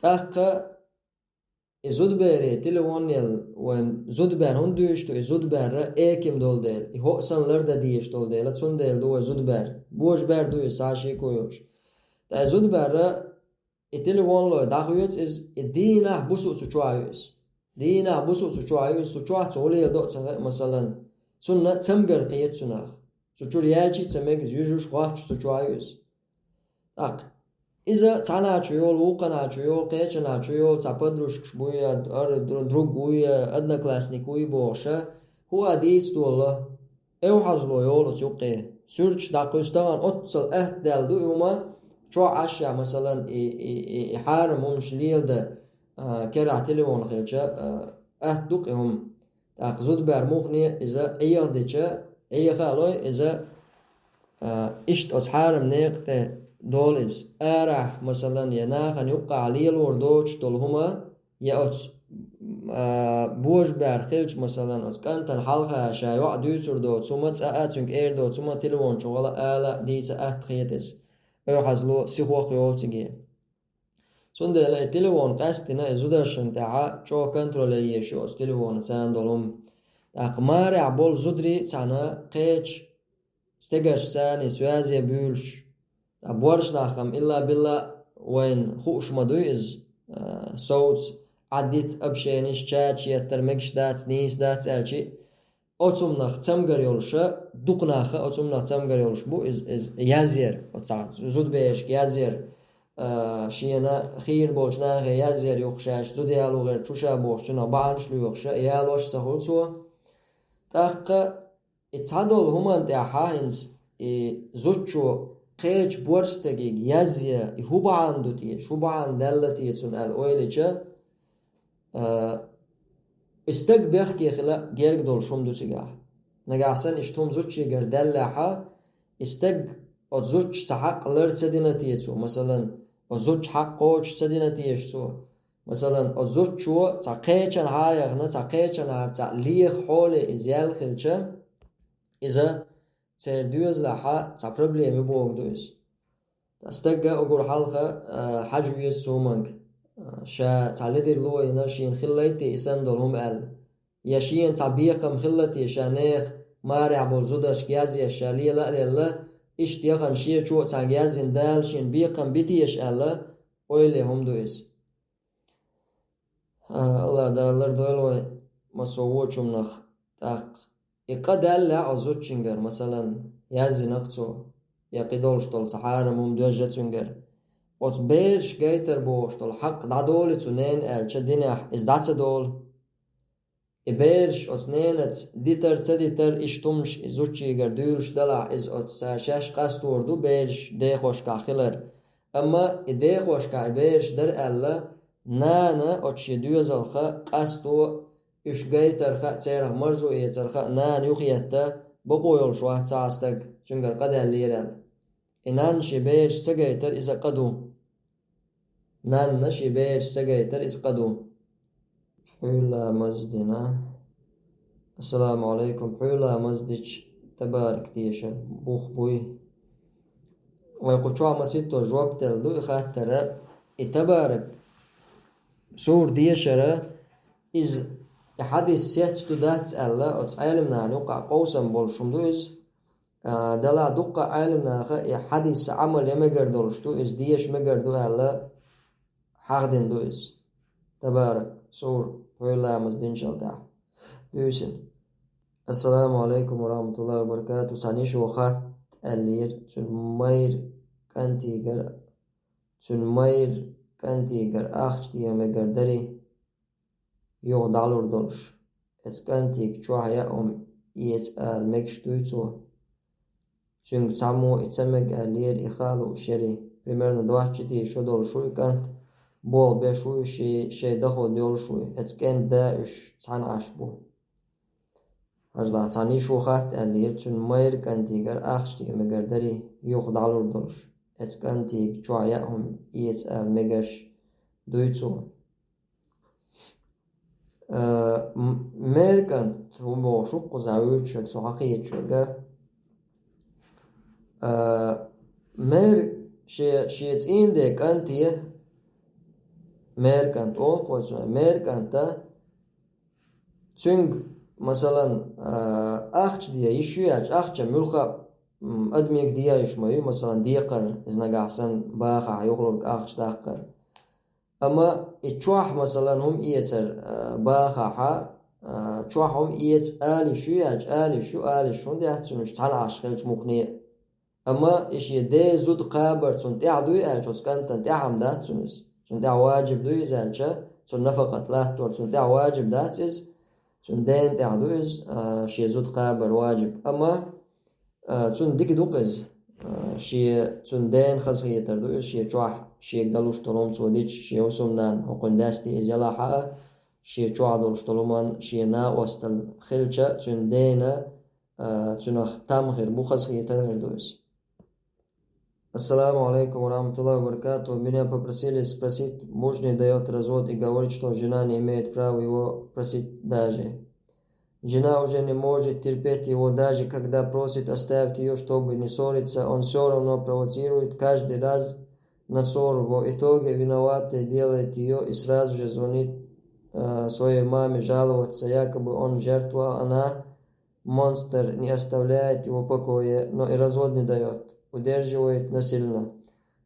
ТӀаккха и зудабере телефон елла вайн зудабер хӀунда дуьйцуш ду, и зудаберра эким долу дела, и хӀоъ санна лардан дезаш долу дела, цундела ду вай зудабер. Божабер ду иза, цхьа а шеко йоцуш. Ткъа и зудаберра и телефон лой дӀахоьцу иза, и дийнахь, буса а цу чохь ю иза. Дийнахь, буса а цу чохь ю иза, цу чохь цо хӀун леладо а ца хаьа, масалан, цунна цамгар кхета цунах. Цу чуьра яьлча а ца мега иза, юьжуш, гӀоттуш цу чохь ю иза. ТӀаккха иза цхьана чу йолу, вукхана чу йолу, кхечана чу йолу, цхьа подружкаш буй, я ар-, друг вуй, я одноклассник вуй бохуша, хӀун а дийца долу, эвхьазло йолу оцу юккъе. Суьрташ дӀакхуьйсу тахана, оццал атта даьлла ду и хӀума, чохь Ӏаш а, масалан, и, и, и, и хьарам хӀуманаш леладан, а, керахь телефон хилча, а, атта ду-кх и хӀума. ТӀаккха зудабер мукъане иза Ӏехадича, Ӏеха а лой иза, а, иштта оцу хьарам некъа тӀе долу иза. Арахь, масалан, я нахана юккъахь лелор доцуш долу хӀума, я оцу, а, божабер хилча, масалан, оцу кӀантана хьалха ша йоӀ дуьйцур доцу хӀума, цкъа а цуьнга эр доцу хӀума, телефон чу гӀала ала а, дийца а атта хета иза. Эвхьазло, сихох йолу циге. Цундела и телефон къаьсттина и зударшна тӀехь чӀогӀа контроле езаш ю оцу телефонан царна долу хӀума. ТӀаккха марехь болу зударий цхьана кхечу стегаршца царна связе буьйлуш, ткъа боьрша нах-м илла-билла вайна хууш ма дуй иза, а, совца Ӏаддита общениш, чаташ еттар мегаш дац, нийса дац аьлча, оцу хӀуманах цамгар йолуша, дукха нах а оцу хӀуманах цамгар йолуш бу иза, иза язъяр, оцу цхьа зудаберашка язъяр, а, шена хийра болчу нахе язъяр юха шаьш зуда яло гӀерта шу ша бохуш, цунах бахьанаш лоьхуша, ялош а ца хуьлу цо. ТӀаккха и цхьадолу хӀуманна тӀехь хӀинца и зудчо кхечу боьрша стаге язъян, и хӀун бахьана ду те, хӀун бахьана даьлла те цунна аьлла ойла йича, а, и стаг бехке хила герга долуш хӀума ду цигахь. Нагахь санна иштта хӀума зудчигара даьллехь, и стаг оцу зудчун цхьа хьакъ лар ца дина те цо, масалан, оцу зудчун хьакъ кхочуш ца дина теша цо. Масалан, оцу зудчо цхьа кхечанхьа а яхана, цхьа кхечанхьара цхьа леха хьоле иза яьлла хилча, иза церан доьзалехь цхьа проблема ю бохург ду иза. Ткъа стага уггар хьалха, а, хьажа веза цу хӀуманга. А, ша цхьа ледарло йина, шена хилла те и санна долу хӀума аьлла. Я шена цхьа бекхам хилла те, ша нехан марехь болу зударшка язъеш ша лела а лелла, иштта яхана шечо а цхьаьнга яздина Дала шена бекхам би теша аьлла, ойла е хӀума ду иза. А, Алла Дала лардойла вай массо а вочу хӀуманах. ТӀаккха и къа даьллехь оцу зудчуьнгара, масалан, яздинарг цо, я кхидолуш долу цхьа хьарам хӀума доьжна цуьнгара, оцу бераш гайтар бохуш долу хьакъ дӀадолий цу ненан аьлча динехь, иза дӀа ца долу. И бераш оцу ненаца дитар, ца дитар, иштта хӀуманаш и зудчуьнгара дуьйлуш далахь, иза оцу цара шаьш къастор ду бераш дехошкахь хилар. Амма и дехошкахь и бераш дара аьлла, нана оцу шен доьзалха къасто, уьш гайтарха а, церах марзо эцарха а нана юхаетта, бакъо йолуш вац цхьа а стаг, цуьнгара къа даьллера аьлла. И нанна шен бераш ца гайтар, иза къа ду. Нанна шен бераш ца гайтар, иза къа ду. Пхьуьйла маздина. Ассаламу алейкум. Пхьуьйла маздича табарак дешар бух буй? Вай кху чохь масийтто жоп делла ду и хаттара, и табарак сур дешара, иза и хьадис сец ду дац аьлла, оцу Ӏелимнана юкъахь къовсам болуш хӀума ду иза. А, делахь дуккха Ӏелимнаха и хьадисца Ӏамал ян мегар долуш ду, иза деша мегар ду аьлла, хьахдина ду иза. Табарак, сур, пхьуьйла ламаз динчул тӀаьхьа. Буьйсина. Ассаламу алейкум ва рахматуллахи ва баракату. Цхьана йишо хатта аьллера, цуьнан майра кӀантигара, цуьнан майра кӀантигара ахча дехьа мегар дарий? Юха дӀалур долуш. Эцу кӀантига чохь яа хӀума эца ала мегаш дуй цо? Цуьнга цхьаммо и ца мега аьллера, и хаа лууш ярий. Примерно двадцать четыре шо долуш ву и кӀант, болх беш ву и, ши-, шайн доход йолуш ву и. Эцу кӀентан да уьш цхьаьна Ӏаш бу. Хьажалахь, цхьана йишо хатта аьллера, цуьнан майра кӀантигара ахча дехьа мегар дарий? Юха дӀалур долуш. Эцу кӀантига чохь яа хӀума эца ала мегаш дуй цо? Э, м-, майра кӀант хӀун бохуш ву кхузахь вуьйцуш верг, со хьакхеташ верг. Э, майра шен, шен цӀийнан ден кӀанте, майра кӀант олу кхузахь, майра кӀанта, цуьнга, масалан, э, ахча дехьа йиш ю аьлча, ахча муьлхха а, м, адамига дехьа йиш ма ю, масалан, декхар, иза нагахь санна бахахь юхалург ахча даккхар. Амма и чохь, масалан, хӀума эцар, а, бахахь, а, чохь хӀума эца ала йиш ю аьлча, ала йиш ю, ала йиш хӀунда яц цуьнан, уьш цхьаьна Ӏаш хилча мукъане а. Амма и шен ден зуда кхабар цунна тӀехь дуй аьлча, оцу кӀантана тӀехь хӀума дац цунна иза. Цунна тӀехь ваджиб дуй иза аьлча, цунна нафакъат латтор цунна тӀехь ваджиб дац иза, цунна дена тӀехь ду иза, а, шен зуда кхабар ваджиб. Амма А, цунна дика ду-кх иза, а, шен, цунна дена хазахетар ду иза, шен чохь шега далуш долу хӀума цо дича, шен хӀусамнана хӀокхуьнан даьсте иза ялахь а, шен чохь долуш долу хӀуманна шен накъосталла хилча, цуьнан дена, а, цуьнах там хир бу, хазахетар хир ду иза. Ассаламу алейкум ва рахматуллахи ва баракатух. Меня попросили спросить, муж не даёт развод и говорит, что жена не имеет права его просить даже. Жена уже не может терпеть его, даже когда просит оставить её, чтобы не ссориться, он всё равно провоцирует каждый раз на ссору. В итоге виноватой делает её и сразу же звонит, э, своей маме жаловаться, якобы он жертва, а она монстр, не оставляет его в покое, но и развод не даёт, удерживает насильно.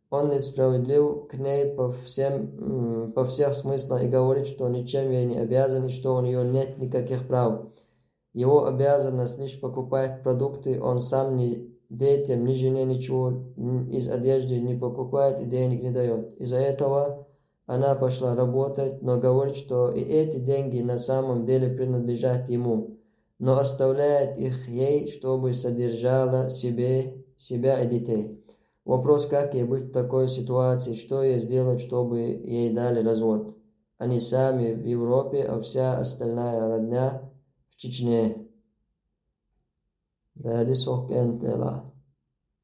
Он несправедлив к ней по всем, м, по всех смыслах и говорит, что ничем ей не обязан и что у неё нет никаких прав. Его обязанность лишь покупать продукты, он сам ни детям, ни жене ничего, м, из одежды не покупает и денег не даёт. Из-за этого она пошла работать, но говорит, что и эти деньги на самом деле принадлежат ему, но оставляет их ей, чтобы содержала себе, себя и детей. Вопрос, как ей быть в такой ситуации, что ей сделать, чтобы ей дали развод? Они сами в Европе, а вся остальная родня в Чечне. Дади сох кӀентӀела.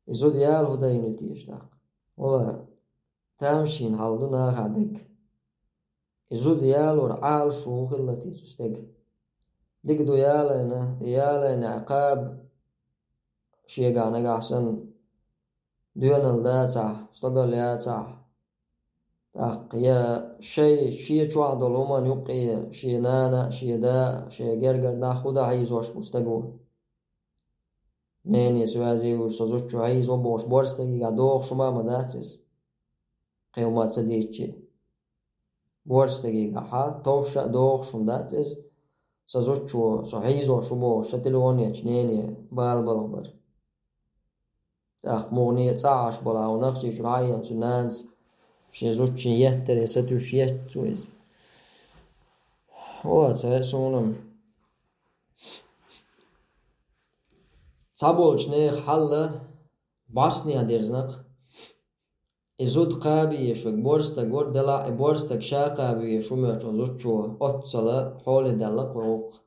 И зуда яла хӀун дайна теша даккха? Вала, тамашийна хьал ду нахахь дерг. И зуда ялор Ӏалашо хӀун хилла те цу стеган? Дика ду ялайна, и ялайна кхаба шегахь нагахь санна доьналла дацахь, стогалла яцахь, тӀаккха я шай, шен чохь долу хӀуманна юккъе шен нана, шен да, шен гергара нах хӀун дан хьийзош бу стаго? Нене, связи вуьш со зудчо хьийзо бохуш, борша стагигахь дохуш хӀума а ма дац иза. Кхин хӀума ца дийцчи. Борша стагигахь товш а дохуш хӀума дац иза. цхьа зудчо, со хьийзош ву бохуш, ша телефон ечу нене бала балха бара. ТӀаккха муха не цӀа Ӏаш бала, хьуна Нохчийчуьра хьаена цу нанас шен зудчун еттаре сатуьйсуш еттац ву иза. Вала ца суна. Цхьаболчу нехан хьал а бӀостанехьа дирзина-кх. И зуда кхаба везаш верг борз стаг вара, делахь а и борз стаг ша кхаба везаш ву моьтту зудчо оццул хьоле даьлла-кх вай гӀуллакх.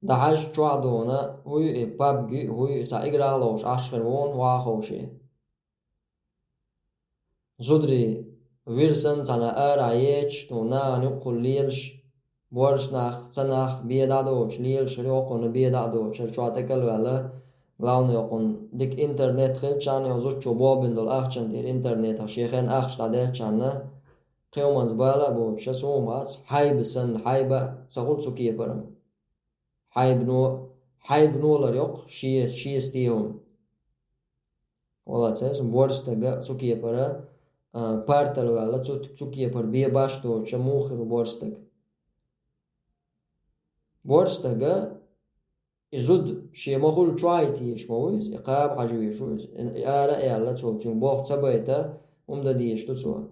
ДӀахьаьжча чохь а дуьйна, хӀун ю и, пабг ю, хӀун ю и, цхьа играх ловш Ӏаш хир ву-кх ваховше. Зударий вира санна цхьана арахь ечаш, тхуна нахана юккъехула лелаш, борша нах, ца нах бен дӀа а доцуш лелаш хир, хӀокхунна бен дӀа а доцуш хир, чохь тӀекӀел а ваьлла, главное, хӀокхунна дика интернет хилчахьана, хьо зудчо болх бина долу ахчанна тӀера интернетах шен хенахь ахча дӀаделчахьана, кхин хӀуманца бала а боцуш, ша суна бац, хьайба санна, хьайба а ца хуьлу цу кепара. Хьайбано, хьайбано лар йоккху шен, шен стен хӀума. Вала ца, цу борз стага цу кепара, а, партал ваьлла, цу, цу кепара бен баш доцуша муха хир ву борз стаг. Борз стага и зуда шен ма хуьлу чохь а тешаш ма ву иза, и кхаба хьажа везаш ву иза. И ара а яьлла цо, цуьнга болх ца байта, хӀума дан дезаш ду цо.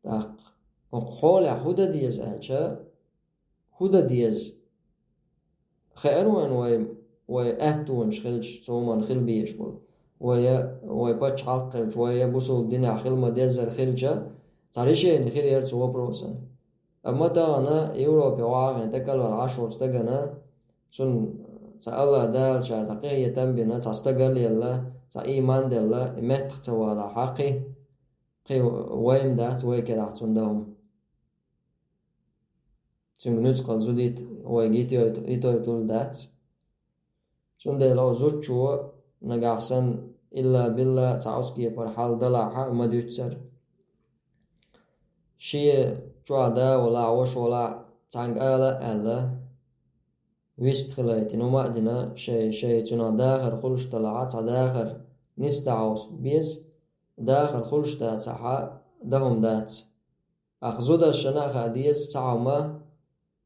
ТӀаккха хӀокху хьолехь хӀун дан деза аьлча, хӀун дан деза? Хеара вайна вай, вай аьттонаш хилча, цу хӀуманна хила безаш болу. Вай я, вай пачхьалкх хилча, вай я бусулба динехь хила ма-деззара хилча, цхьа решение хир яра цу вопросан. Амма тахана Европе охьахиъна тӀекӀел ваьлла Ӏаш волу стагана, цунна цхьа АллахӀ Дала ша цхьа къинхетам а бина, цхьа стаг а лелла, цхьа ийман а делла, и меттах ца валахь кхин, кхин вайна дац вай керахь цунна дан хӀума. Цуьнга нуьцкъала зуда йита вайга йитойту-, йитойтур дац. Цундела оцу зудчо нагахь санна, илла-билла, цхьа оцу кепара хьал далахь а ма дуьйццара. Шен чохь да валахь, ваша валахь, цхьаьнга ала а аьлла, вист хилайтина, хӀума а дина, шай, шай цунах дахар хуьлуш далахь а, цхьа дахар нисдахьовса беза, дахар хуьлуш дацахь а, дан хӀума дац. Ахь зударшна а хаа деза цхьа хӀума,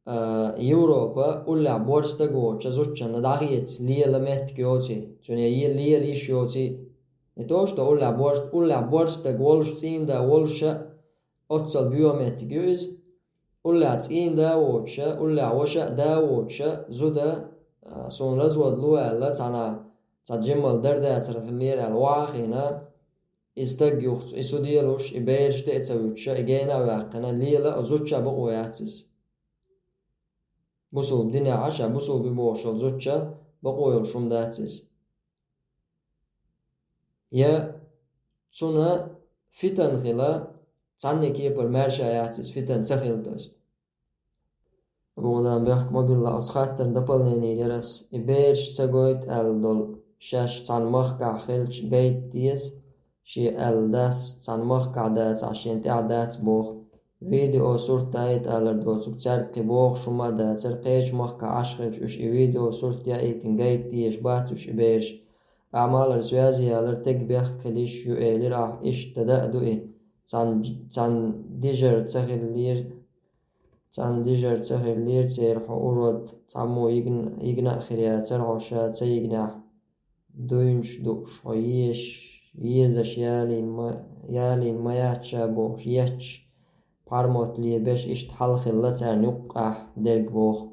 а, Европа уллехь борз стаг воцуча зудчунна дӀахеца лела меттиг йоций, цуьнан е-, лела йиш йоций. Не то что уллехь борз, уллехь борз стаг волуш, цӀийнда волуша оццул боьха меттиг ю иза. Уллехь цӀийнда воцуша, уллехь ваша а да воцуша зуда, а, суна развод ло аьлла, цхьана, цхьа жиммал дар дацар хиллера аьлла, охьа а хиъна, и стаг юхцу, и суделуш, и бераш тӀе а ца вуьтуша, и гена а ваьккхина, лела а зудча бакъо яц иза. Бусулба динехь а ша бусулба ю бохуш йолу зудча бакъо йолуш хӀума дац иза. Я цуьнан фитан хила, цхьанне кепара маьрша яц иза, фитан ца хила, то есть. Богдан бехк ма билла, оцу хаттарна дополнение яра ас, и бераш ца гойту аьлла долу, шаьш цхьана махкахь хилча гайта деза, шен аьлла дас цхьана махкахь дацахь, шен тӀехь дац боху. Видео сурт дайта алар доцург цаьрга кхин бохуш хӀума а дацара, кхечу махкахь Ӏаш хилча уьш и видео сурт яийтина гайта дезаш бац уьш и бераш. Ахьа малар связи ялар тега бехк хила йиш ю элира ахь, иштта дан а ду и. Цхьана, цхьана дижар ца хиллера, цхьана дижар ца хиллера церан хьо урод, цхьаммо йигна, йигна а хир яцара хьо ша ца йигнехь. Дуйнаш дууш, хьо еш, езаш ялийна ма, ялийна ма яц ша бохуш, етташ, пхьармотт лебеш, иштта хьал хилла царна юккъехь дерг боху.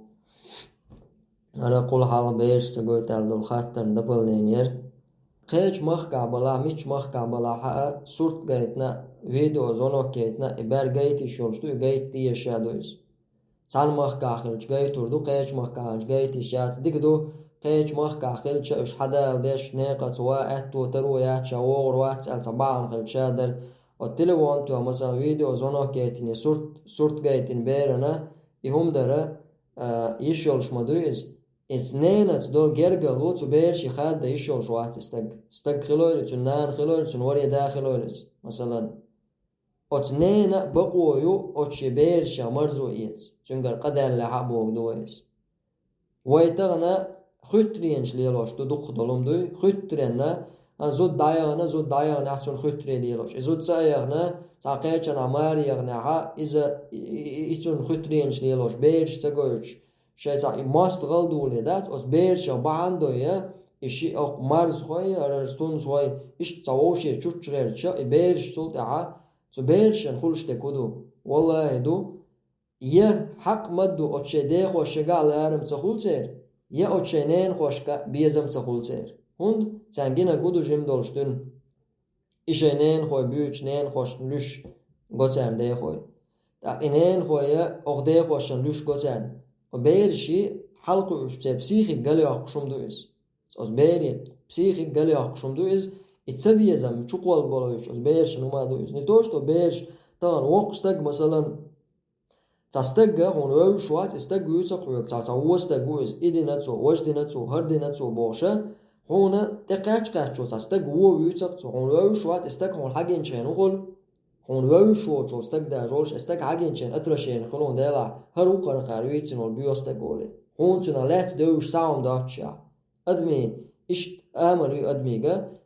ХӀара кхул хьалха бераш ца гойту аьлла долу хаттарна дополнение яра. Кхечу махкахь балахь, миччу махкахь балахь а, сурт гайтина, видео звонок яйтина, и бер гайта йиш йолуш ду, и гайта дезаш а ду иза. Цхьана махкахь хилча гайтур ду, кхечу махкахь хилча гайта йиш яц. Дика ду, кхечу махкахь хилча уьш хьадала деш, некъаца ван аьтто таро яц, ша вогӀур вац аьлла цхьа бахьана хилча ша дара. Оцу телефон тоьхна, масала, видео звонок яйтине, сурт, сурт гайтина берана, и хӀума дара, а, йиш йолуш ма дуй иза. Иза ненаца долу гергарло цу берашна хадда йиш йолуш вац и стаг. Стаг хилойла, цуьнан нана хилойла, цуьнан варе да хилойла иза, масалан. Оцу ненан а бакъо ю оцу шен берашах марзо эца, цуьнгара къа даьллехь а боху ду вай иза. Вай тахана хуьттаренаш лелош ду дукхах долу хӀума дуй, хуьттаренна, а, зуда дӀаяхана, зуда дӀаяханехь цунна хуьттаре лелош. И зуда ца а яхана, Цхьа кхечанхьа маре яханехьа, иза и, и, и, и цунна хуьттаренаш лелош, бераш ца гойтуш, шайн цхьа и мост гӀалдоле дац, оцу берашах бахьана дой, и ши оккха марзхой, хӀара тунсхой, иштта цхьа вовшех чучча гӀерташ, и бераш цул тӀаьхьа, цу берашна хуьлуш дерг хӀун ду? ВаллахӀи ду, я хьакъ ма ду оцу шайн дехошкахь ларам ца хуьлу церан, я оцу шайн ненахошка безам ца хуьлу церан. ХӀунда? Царна гинарг хӀун ду жима долуш дуьйна? И шайн ненахой буьйцу ненахошна луьйш го царна дехой. ТӀаккха и ненахой я окху дехошна луьйш го царна. Оцу берийн хьалакхуьуш церан психика галйоккхуш хӀума ду иза. Оцу берийн психика галйоккхуш хӀума ду иза, и цабезам чукхолла болуш оцу берашна хӀума ду иза. Не то что бераш, тахана воккха стаг, масалан, цхьа стаг хьуна вевзаш вац, и стаг вуьйцу-кх хьоьга, цхьа, цхьа вон стаг ву иза, и дина цо, важа дина цо, хӀара дина цо бохуш, хьуна тӀекхаьчча-кхаьчча цхьа стаг вон вуьйцу-кх цо, хьуна вевзаш вац, и стаг хьуна хьагинчу хенахь хӀун хуьлу? Хьуна вевзаш воцу стаг даже волуш, и стаг хьагинчу хенахь отвращение хуьлу хьуна, делахь, хӀара ву-кх хӀара кхара вийцина волу боьха стаг олий. Хьуна цунах лаьцна девзаш схьа хӀума доццушехь. Адамийн иштта амал ю адамийн,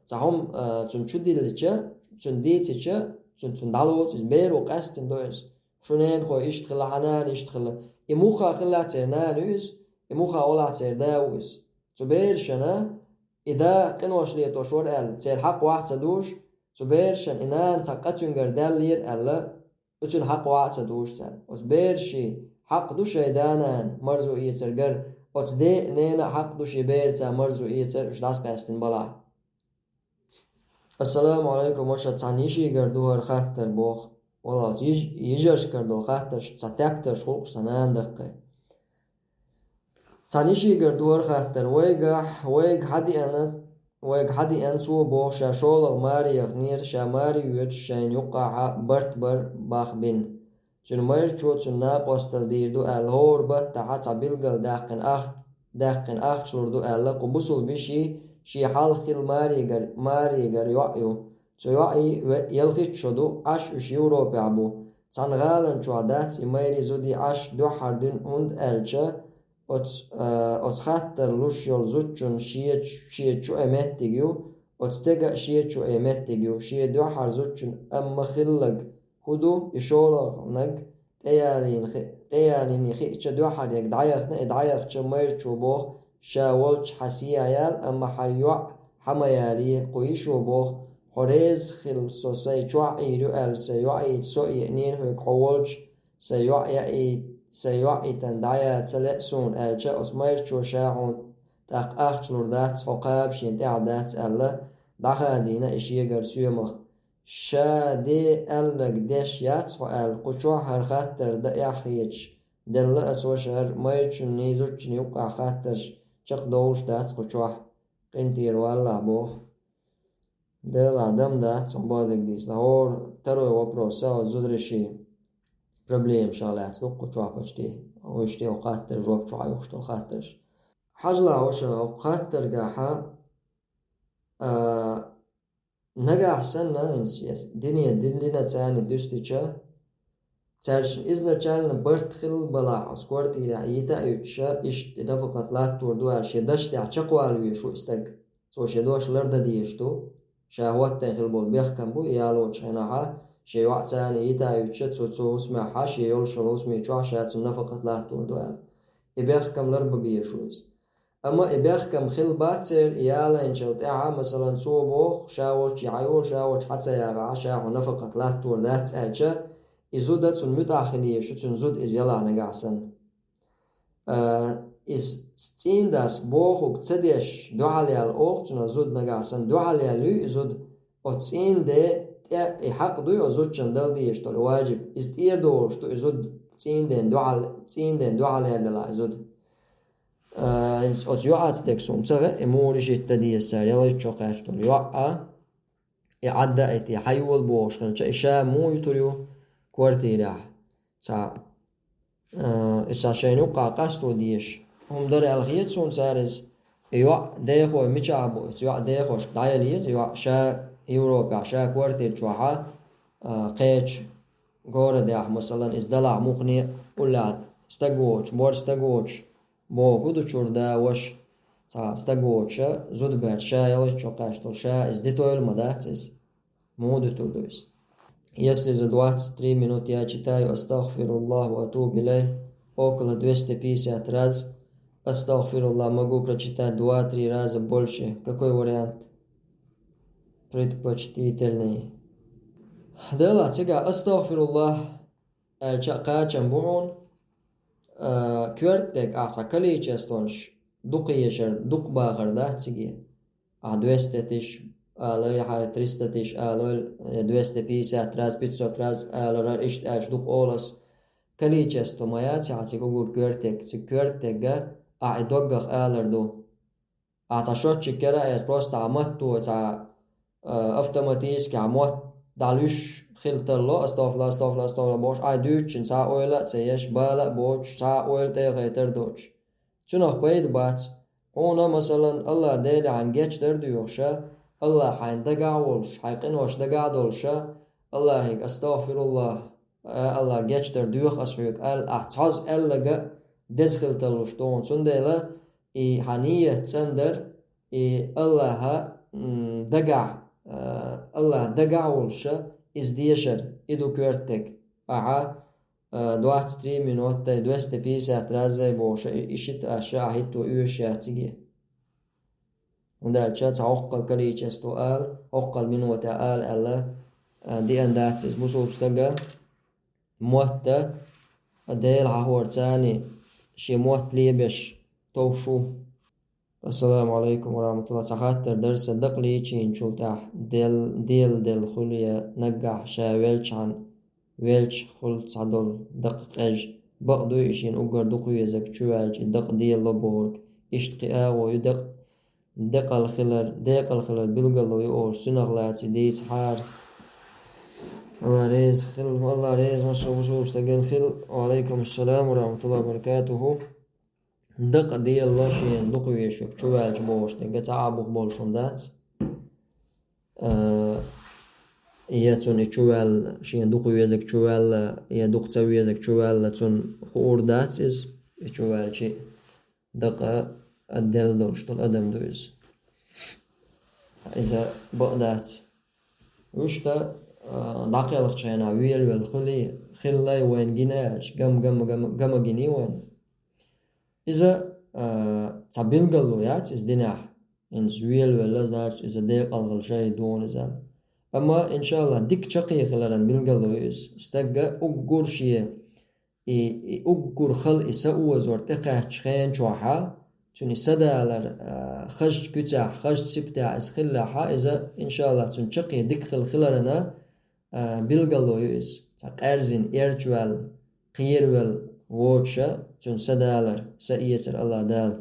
цхьа хӀума, а, цунна чу диллича, цунна дийцича, цунна, цунна дӀалоцу иза, беро къаьстина до иза. Шун ненахой иштта хилла, хьан нана иштта хилла. И муха хилла церан нана ю иза, и муха вала церан да ву иза. Цу берашна и да къинош летош вара аьлла, церан хьакъ вахь ца душ, цу берашна и нана цхьа къа цуьнгара даьллера аьлла, оцунна хьакъ вахь ца душ цара. Оцу берийн хьакъ ду шайн да-нана марзо эцаргара, оцу ден а, ненан а хьакъ ду шен бераца марзо эцар, уьш дӀасакъаьстина балахь. Ассаламу алейкум, ваша, цхьана йишигара ду хӀара хаттар боху. Валлахь, йиж-, йижаршкара долу хаттарш, цхьа тептарш гӀуллакхаш цхьа нана даккхий. Цхьана йишигара ду хӀара хаттар. Вайгахь, вайга хьадеана, вайга хьадеана цо боху, ша шолгӀа маре яханера, ша маре воьдуш шайна юккъахьа барт бар бах бина. Цуьнан майрачо цуьнан накъосталла дийр ду аьлла, хӀора баттахьа цхьа билггал даьккхина ах-, даьккхина ахча лур ду аьлла, кху бусулба йишин шен хьалха хилла марегара, марегара йоӀ ю. Цу йоӀан ве-, ялхитта шо ду, Ӏаш уьш Европехь бу. Цхьана гӀаланчохь дац и майрин зудий Ӏаш дуьххьара дуьйна, хӀунда аьлча оцу, а, оцу хаттар луш йолу зудчун шен, шен чу а меттиг ю, оцу стеган а шен чу а меттиг ю, шен дуьххьара зудчун амма хилларг хӀун ду, и шолгӀаниг тӀеялийна хи-, тӀеялийна хиъча дуьххьара ерг дӀаяхна, и дӀаяхча майрачо боху, ша волчу хьан сий яла, амма хьан йоӀ хьан ма ялае, кху йишо боху, хьо реза хила со сайн чохь Ӏийр ю аьлла, сайн йоӀ ийца со а еънера хьоьга, хьо волчу сайн йоӀ яий-, сайн йоӀ йитан дӀаяла ца лаьа суна аьлча, оцу майрачо ша хьуна тӀаккха ахча лур дац, хьо кхаба шена тӀехь дац аьлла, дӀахадийна и шегара соьмах. Ша де аьлларг деш яц хьо аьлла, кху чохь хӀара хаттар дан эхь хеташ, делла аса ваша хӀара майрачунний зудчунний юккъахь хаттарш чекхдовлуш дац кху чохь, къинтӀера валлахь боху. Делахь дам дац, хьо бадиг дийцина. ХӀора второй вопрос, а, зударший проблема ша лаьцна ду кху чохь почти. Вуьш тӀе хаттар, жоп чохь а юхуш долу хаттарш. Хьажалахь ваша хӀокху хаттаргахьа, а, нагахь санна, хӀинца эс дине, дин дина царна дуьстича, цаьршна изначально барт хилла балахь, оцу квартирехь йита а йуьтуша, иштта нафакъат латтор ду аьлла, шен дашна тӀехь чекхвала везаш ву и стаг. Цо шен дош лардан дезаш ду. Ша хӀоттайн хилла болу бехкам бу, и ялочу хенахьа, шен йоӀ царна йита а йуьтуша, цо, цо хӀусамехьа, шен йолуш йолу хӀусаме чохь ша цунна нафакъат латтор ду аьлла. И бехкам ларбан безаш ву иза. Амма и бехкам хилла бац церан, и ялайначул тӀаьхьа, масалан, цо боху, ша волчу хьайо, ша волчу хьан ца яхахьа, ша хьо нафакъат латтор дац аьлча, и зуда цунна муьтӀахь хила езаш ю, цуьнан зуда иза ялахь нагахь санна. А, иза цӀийндас бохург ца деш дуьхьал яьлла оха цунах зуда нагахь санна, дуьхьал яьлла юй и зуда, оцу цӀийнден тӀе и хьакъ дуй оцу зудчун дала дезаш долу важиб, иза тӀера долуш ду и зуда цӀийнден дуьхьал, цӀийнден дуьхьал яьлла и зуда. А, хӀинца оцу йоӀаца дерг суна ца хаьа, и муха решить дан деза цара, ялхитта шо кхаьчна долу йоӀ а, и Ӏадда а, и те хьайола бохуш хилча, и ша муха ютур ю квартирехь. Цхьа, а, и ша шайна юккъахь къасто дезаш хӀума дара аьлла хета суна цара иза. И йоӀ дехой мичахь бу, оцу йоӀ дехошка дӀаяла еза, йоӀ ша Европехь, ша квартира чохьа, а, кхечу городехь, масалан, иза далахь муххале а уллехь стаг воцуш, божа стаг воцуш, бохург ду чуьра да, ваша, цхьа стаг воцуша, зуда баьрча, ша ялхитта шо кхаьчна долу ша иза дитойла ма дац иза. Муха дитур ду иза? Если за двадцать три минуты я читаю «Астагфируллах ва атубу илейх» около двести пятьдесят раз, «Астагфируллах» могу прочитать два-три раза больше. Какой вариант предпочтительный? Делахь, цигахь «Астагфируллах» аьлча кхачам бу хьуна, а, коьртаг ахь цхьа количествонаш дукха ешар, дукха бахар дац циге. Ахь двести тысяч алой, хьай триста тысяч алой, э, двести пятьдесят раз, пятьсот раз алар, иштта аьлча дукха олу ас. Количество ма яц ахь цига уггар коьртаг, цига коьртага ахь и доггах алар ду. Ахь цхьа счётчик кара а еза, просто ахь матто цхьа, э, автоматически ахь мотт дӀалуьйш хила тарло, астагфируллах, астагфируллах, астагфируллах бохуш, ахь дуьйцучун цхьа ойла а ца еш, бала а боцуш, цхьа а ойла тӀехайтар доцуш. Цунах пайда бац. Хьуна, масалан, Аллах Деле хьайна гечдар доьхуша, Аллах хьайна дагахь а волуш, хьайн къинош дагахь а долуша, Аллахьига «Астагфируллах, а, Аллах, гечдар доьху ас хьоьга» аьлла, ахь цхьазза аьлларг а деза хила тарлуш ду хьуна. Цундела и хьан нийят цӀандар, и Аллаха, м, дагахь, а, Аллах дагахь а волуша, иза дешар, и ду коьртаг. Ахьа, а, двадцать три минуты, двести пятьдесят раз бохуша, и, и шита аша ахь хӀитто оьшуш яц циге. ХӀунда аьлча цхьа хӀоккхул количество ала, хӀоккхул минута ала аьлла, а, деана дац иза бусулба стага. Мотт а Дела хьахорца царна шен мотт лебеш товш ву. Ассаламу алейкум ва рахматуллах. Цхьа хаттар дара сан: дакъа лийчийначул тӀаьхьа дел-, делла-делла хуьлу я наггахь ша велчахьана, велча хуьлу цхьадолу дакъа къежа? Бакъ дуй и шена уггар дукха везарг чуваьлча и дакъа делало бохург? Иштта кхин агӀо ю дакъа декъал хилар, декъал хилар билгало ю олуш, цунах лаьцна дийцахьара. Алла реза хила, Алла реза массо а бусулба стагана хила. Ва алейкум ассалам ва рахматуллахи ва баракатуху. Дакъа делало шена дукха везарг чуваьлча бохуш дерг, цхьа а бух болуш хӀума дац. Э, я цунна и чуваьлла, шена дукха везарг чуваьлла, я дукха ца везарг чуваьлла, цунна хуур дац иза, и чуваьлча дакъа делла долуш долу адам ду иза. Иза бакъ дац. Вуьшта, а, дӀакхелхачу хенахь велавелла хуьлий, хиллай вайна гина аьлча, гам, гам, гам, гама гиний вайна. Иза, а, цхьа билгало яц иза динехь. ХӀинца велавелла, значит, иза декъал хила шайга дугӀун иза. Амма, иншаллах, дика чаккхе хиларан билгало ю иза. Стагга уггар шен и, и уггар хала и са озор тӀекхаьччу хен чохьа, цуьнан и са далар, а, хазачу куьцехь, хазачу сибатехь иза хиллехьа, иза, иншаллах, цуьнан чаккхе дика хила хиларана, а, билгало ю иза. Цхьа къаьрзина, эрчаваьлла, кхеравелла воцуша, цуьнан са далар, са эцар Аллах Дала.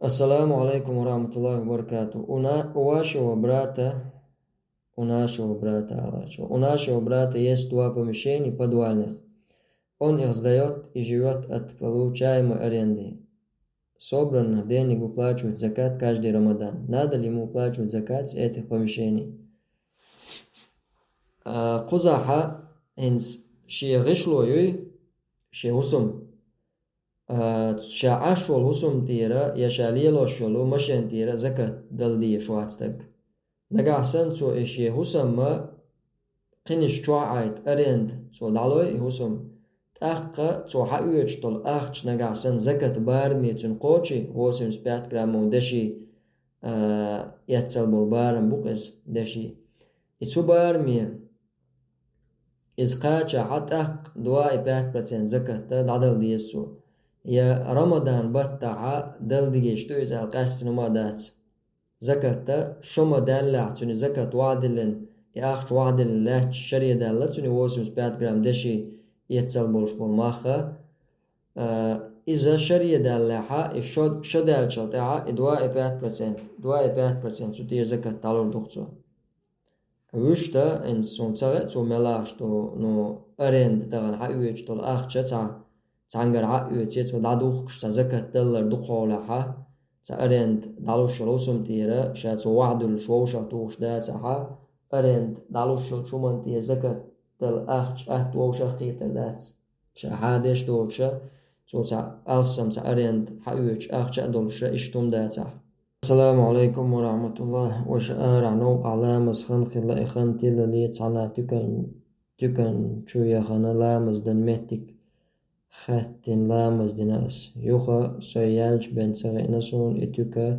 Ассаламу алейкум ва рахматуллахи ва баракату. У на-, у вашего брата, у нашего брата, аларчо. У нашего брата есть два помещения подвальных. Он их сдаёт и живёт от получаемой аренды. Собранных денег выплачивает закат каждый Рамадан. Надо ли ему выплачивать закат с этих помещений? А, кхузахьа хӀинца шен гӀишло юй, шен хӀусам. А, ша Ӏаш волу хӀусам тӀера я ша лелош йолу машен тӀера закат дала дезаш вац стаг. Нагахь санна цо и шен хӀусамма кхинаш чохь Ӏайта аренда цо дӀалой и хӀусам, тӀаккха цо хьаоьцуш долу ахча нагахь санна закат бараме цуьнан кхочий, восемьдесят пять граммов деши, а, эццал болу барам бу-кх иза деши. И цу бараме иза кхачахьа тӀаккха два и пять процент закатта дӀадала деза цо. Я Рамадан баттахьа дала дигиш ду иза аьлла къаьстина ма дац. Закатта шо ма даьллехь, цуьнан закат вахдиллина, и ахча вахдиллина лаьтташ шаре даьлла цуьнан восемьдесят пять грамм деши эццал болуш болу махха. А, иза шаре даьллехьа, и шо, шо даьллачул тӀаьхьа и два и пять процент, два и пять процент цу тӀера закат дӀалур ду-кх цо. Вуьшта, хӀинца суна ца хаьа, цо мел ахча ду, ну, аренда тахана хьаоьцуш долу ахча цхьа, цхьаьнгара хьаоьций, цо дӀадухкуш цхьа закат даллар дукхахьолахьа, цхьа аренда дӀалуш йолу хӀусам тӀера, ша цо вахдуьллуш вовшах тухуш дацахьа, аренда дӀалуш йолчу хӀуманна тӀера закат дала ахча атта вовшах кхетар дац. Ша хьадеш доцуша, цо цхьа алссам цхьа аренда хьаоьцуш ахча а долуша, иштта хӀума дацахьа. Ассаламу алейкум ва рахматуллах. Ваша арахь новкъахь ламаз хан хилла, и хан тилале цхьана туькан, туькан чу яхана ламаз дан меттиг хаьттина ламаз дина ас. Юха со яьлча бен ца хиъна суна и туька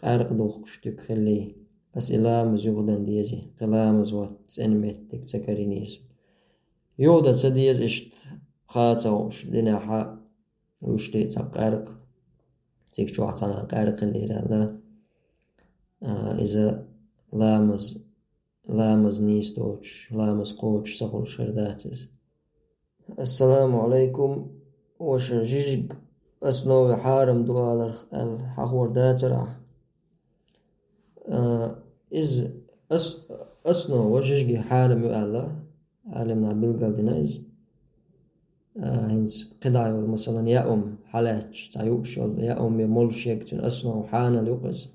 къаьркъа духкуш туька хилли. Ас и ламаз юха дан дезий, кхин ламаз вац цӀена меттиг ца карийнера суна. Юха дан ца деза иштта ха ца хууш динехьа, уьш тӀе цхьа къаьркъа, цига чохь цхьана къаьркъа хилира аьлла. А, иза ламаз, ламаз нийса доцуш, ламаз кхочуш ца хуьлуш хир дац иза. Ассаламу алейкум. Ваша, жижиг основе хьарам ду аларх аьлла, хьахор дацара ахь? А, иза ас-, основа жижиге хьарам ю аьлла, Ӏалимна билгалдина иза. А, хӀинца кхидӀа йолу, масалан, яа ум хьалаьтташ, цхьа юуш йолу яа ум я молуш ерг, цуьнан основа хьанал ю-кх иза.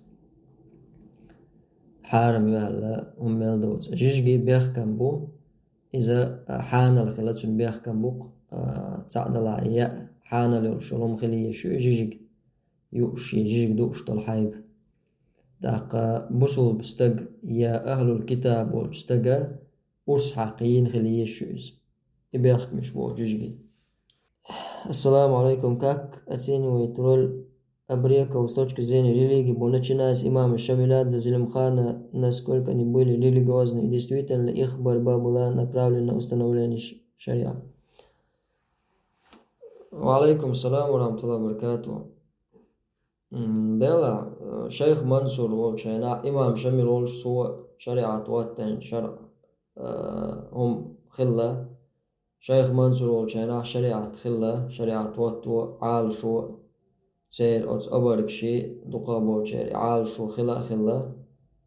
Хьарам ю аьлла, хӀума мел доцу. Жижиге бехкам бу, иза, а, хьанал хила цуьнан бехкам бу-кх, а, цхьаъ далахь, яа хьанал йолуш йолу хӀума хила езаш ю и жижиг, юуш я жижиг дууш долу хьайба. ТӀаккха бусулба стаг я ахьлул китаб волчу стага урс хьакха йийна хила езаш ю иза. И бехкамаш боху жижиге. Ассаламу алейкум. Как оценивает роль абреков с точки зрения религии, бу-, начиная с имама Шамиля до Зелимхана, насколько они были религиозны и действительно их борьба была направлена на установление ш-, шариа? Ва алейкум салам ва рахматуллахи ва баракатух. М, дела, э, шайх Мансур волчу хенахь, имам Шамил волуш, цо шариат ваттан шаръ, э, хӀума хилла. Шайх Мансур волчу хенахь шариат хилла, шариат ватто Ӏалашо, церан оцу обаргаши дукха болчеран и Ӏалашо хила а хилла.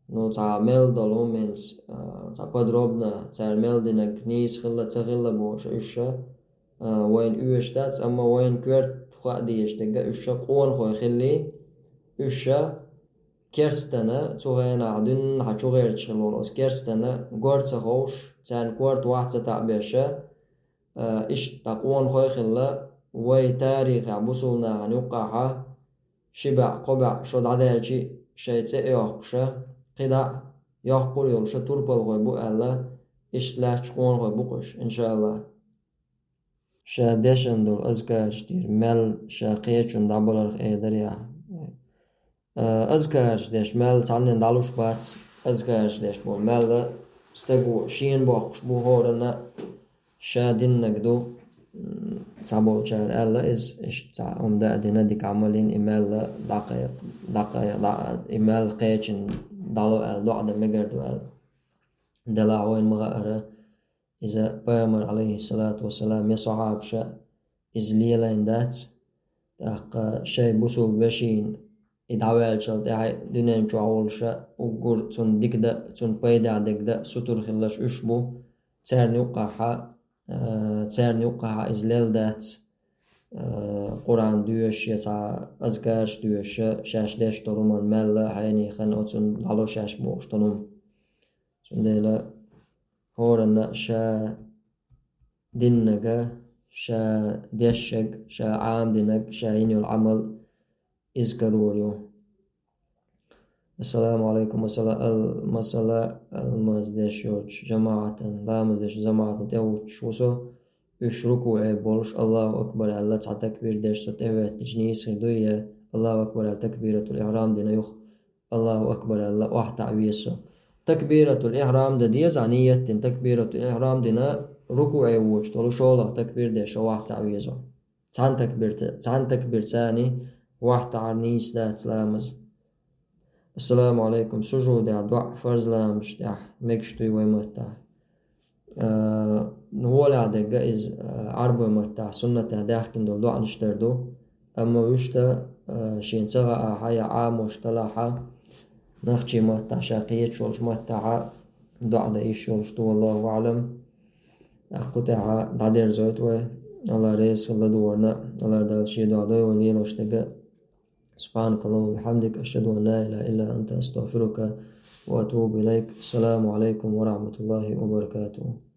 Ну, цхьа мел долу хӀума хӀинца, а, цхьа подробно цара мел динарг нийса хилла, ца хилла бохуш уьш ша, а, вайна оьшуш дац, амма вайна коьрта хаа дезаш дерг а уьш ша къонахой хилли, уьш ша керстана, цу хенахь дуьнна хьан чу гӀерташ хилла волу оцу керстана гор ца ховш, царна корта вахь ца таӀбеш ша, а, иштта къонахой хилла, вай тарихехь бусулнахана юккъахьа, ши баьӀ, кхо баьӀ шо дӀадаьлчи, шайн цӀе а йоккхуша, кхидӀа а йоккхур йолуша турпалхой бу аьлла, иштта лаьтташ къонахой бу-кх уьш, иншааллахь. Ша дешан долу азкараш дийр мел ша кхечунна дӀабаларх эр дарий ахь? Э, азкараш деш мел цхьаннен дӀалуш бац, азкараш деш бу мелла стаго шена боккхуш бу, хӀоранна ша диннаг ду, м, цхьаболчара аьлла иза, иштта цхьа хӀума даа дина, дика Ӏамал йина, и мелла дӀакхайкха, дӀакхайкха, дӀа-, и мелла кхечунна дӀало аьлла, доӀа дан мегар ду аьлла. Делахь вайна ма хаара, иза пайхамар, алейхиссалату вассалам, я сахьабаша иза лелайна дац, тӀаккха шайн бусулба вешина и дӀаваьллачул тӀаьхьа дуьнен чохь волуша уггар цунна дика дан, цунна пайда дерг дан сутур хилалаш уьш бу, царна юккъахьа, а, царна юккъахьа иза лелла дац, а, Къуръан доьшуш я цхьа азкараш доьшуша, шаьш деш долу хӀуманна мелла а хьенехана оцунна дӀало шаьш бохуш долу хӀума. Цундела хӀоранна ша диннага, ша дешшаг, ша Ӏамдинаг, ша йина йолу Ӏамал иза карор ю. Ассаламу алейкум, масала ал-, масала алмаз деш йолчу жамаӀатан, ламаз деш жамаӀатан тӀе вуттуш ву со, уьш рукуӀе болуш, Аллаху акбар аьлла, цхьа такбир деш со тӀе веттича нийса хир дуй, я Аллаху акбар аьлла, такбиратул ихрам дина юха Аллаху акбар аьлла, охьатаӀ веза со. Такбиратул ихрам дан деза, ният дина, такбиратул ихрам дина, рукуӀе вочу долу шолгӀа такбир деш охьатаӀ веза. Цхьана такбирта-, цхьана такбирца охьатаӀар нийса дац ламаз. Ассаламу алейкум. Сужудехь доӀа фарз ламазаш тӀехь мегаш дуй вай маттахь? Э, гӀолехь дерг иза, э, Ӏарбой маттахь суннатехь даьхкина долу доӀанаш дер ду, амма вуьшта, э, шена ца хаахьа я Ӏамош талахьа, нахчий маттахь ша кхеташ волчу маттахьа доӀа дан йиш йолуш ду, валлаху аӀлам. Кху тӀехьа дӀадерзойту вай, Алла реза хила ладогӀарна, Алла Дала шен дуьхьа дойла вай лелош дерг. سبحانك اللهم وبحمدك، أشهد أن لا إله إلا أنت، أستغفرك وأتوب إليك. السلام عليكم ورحمة الله وبركاته.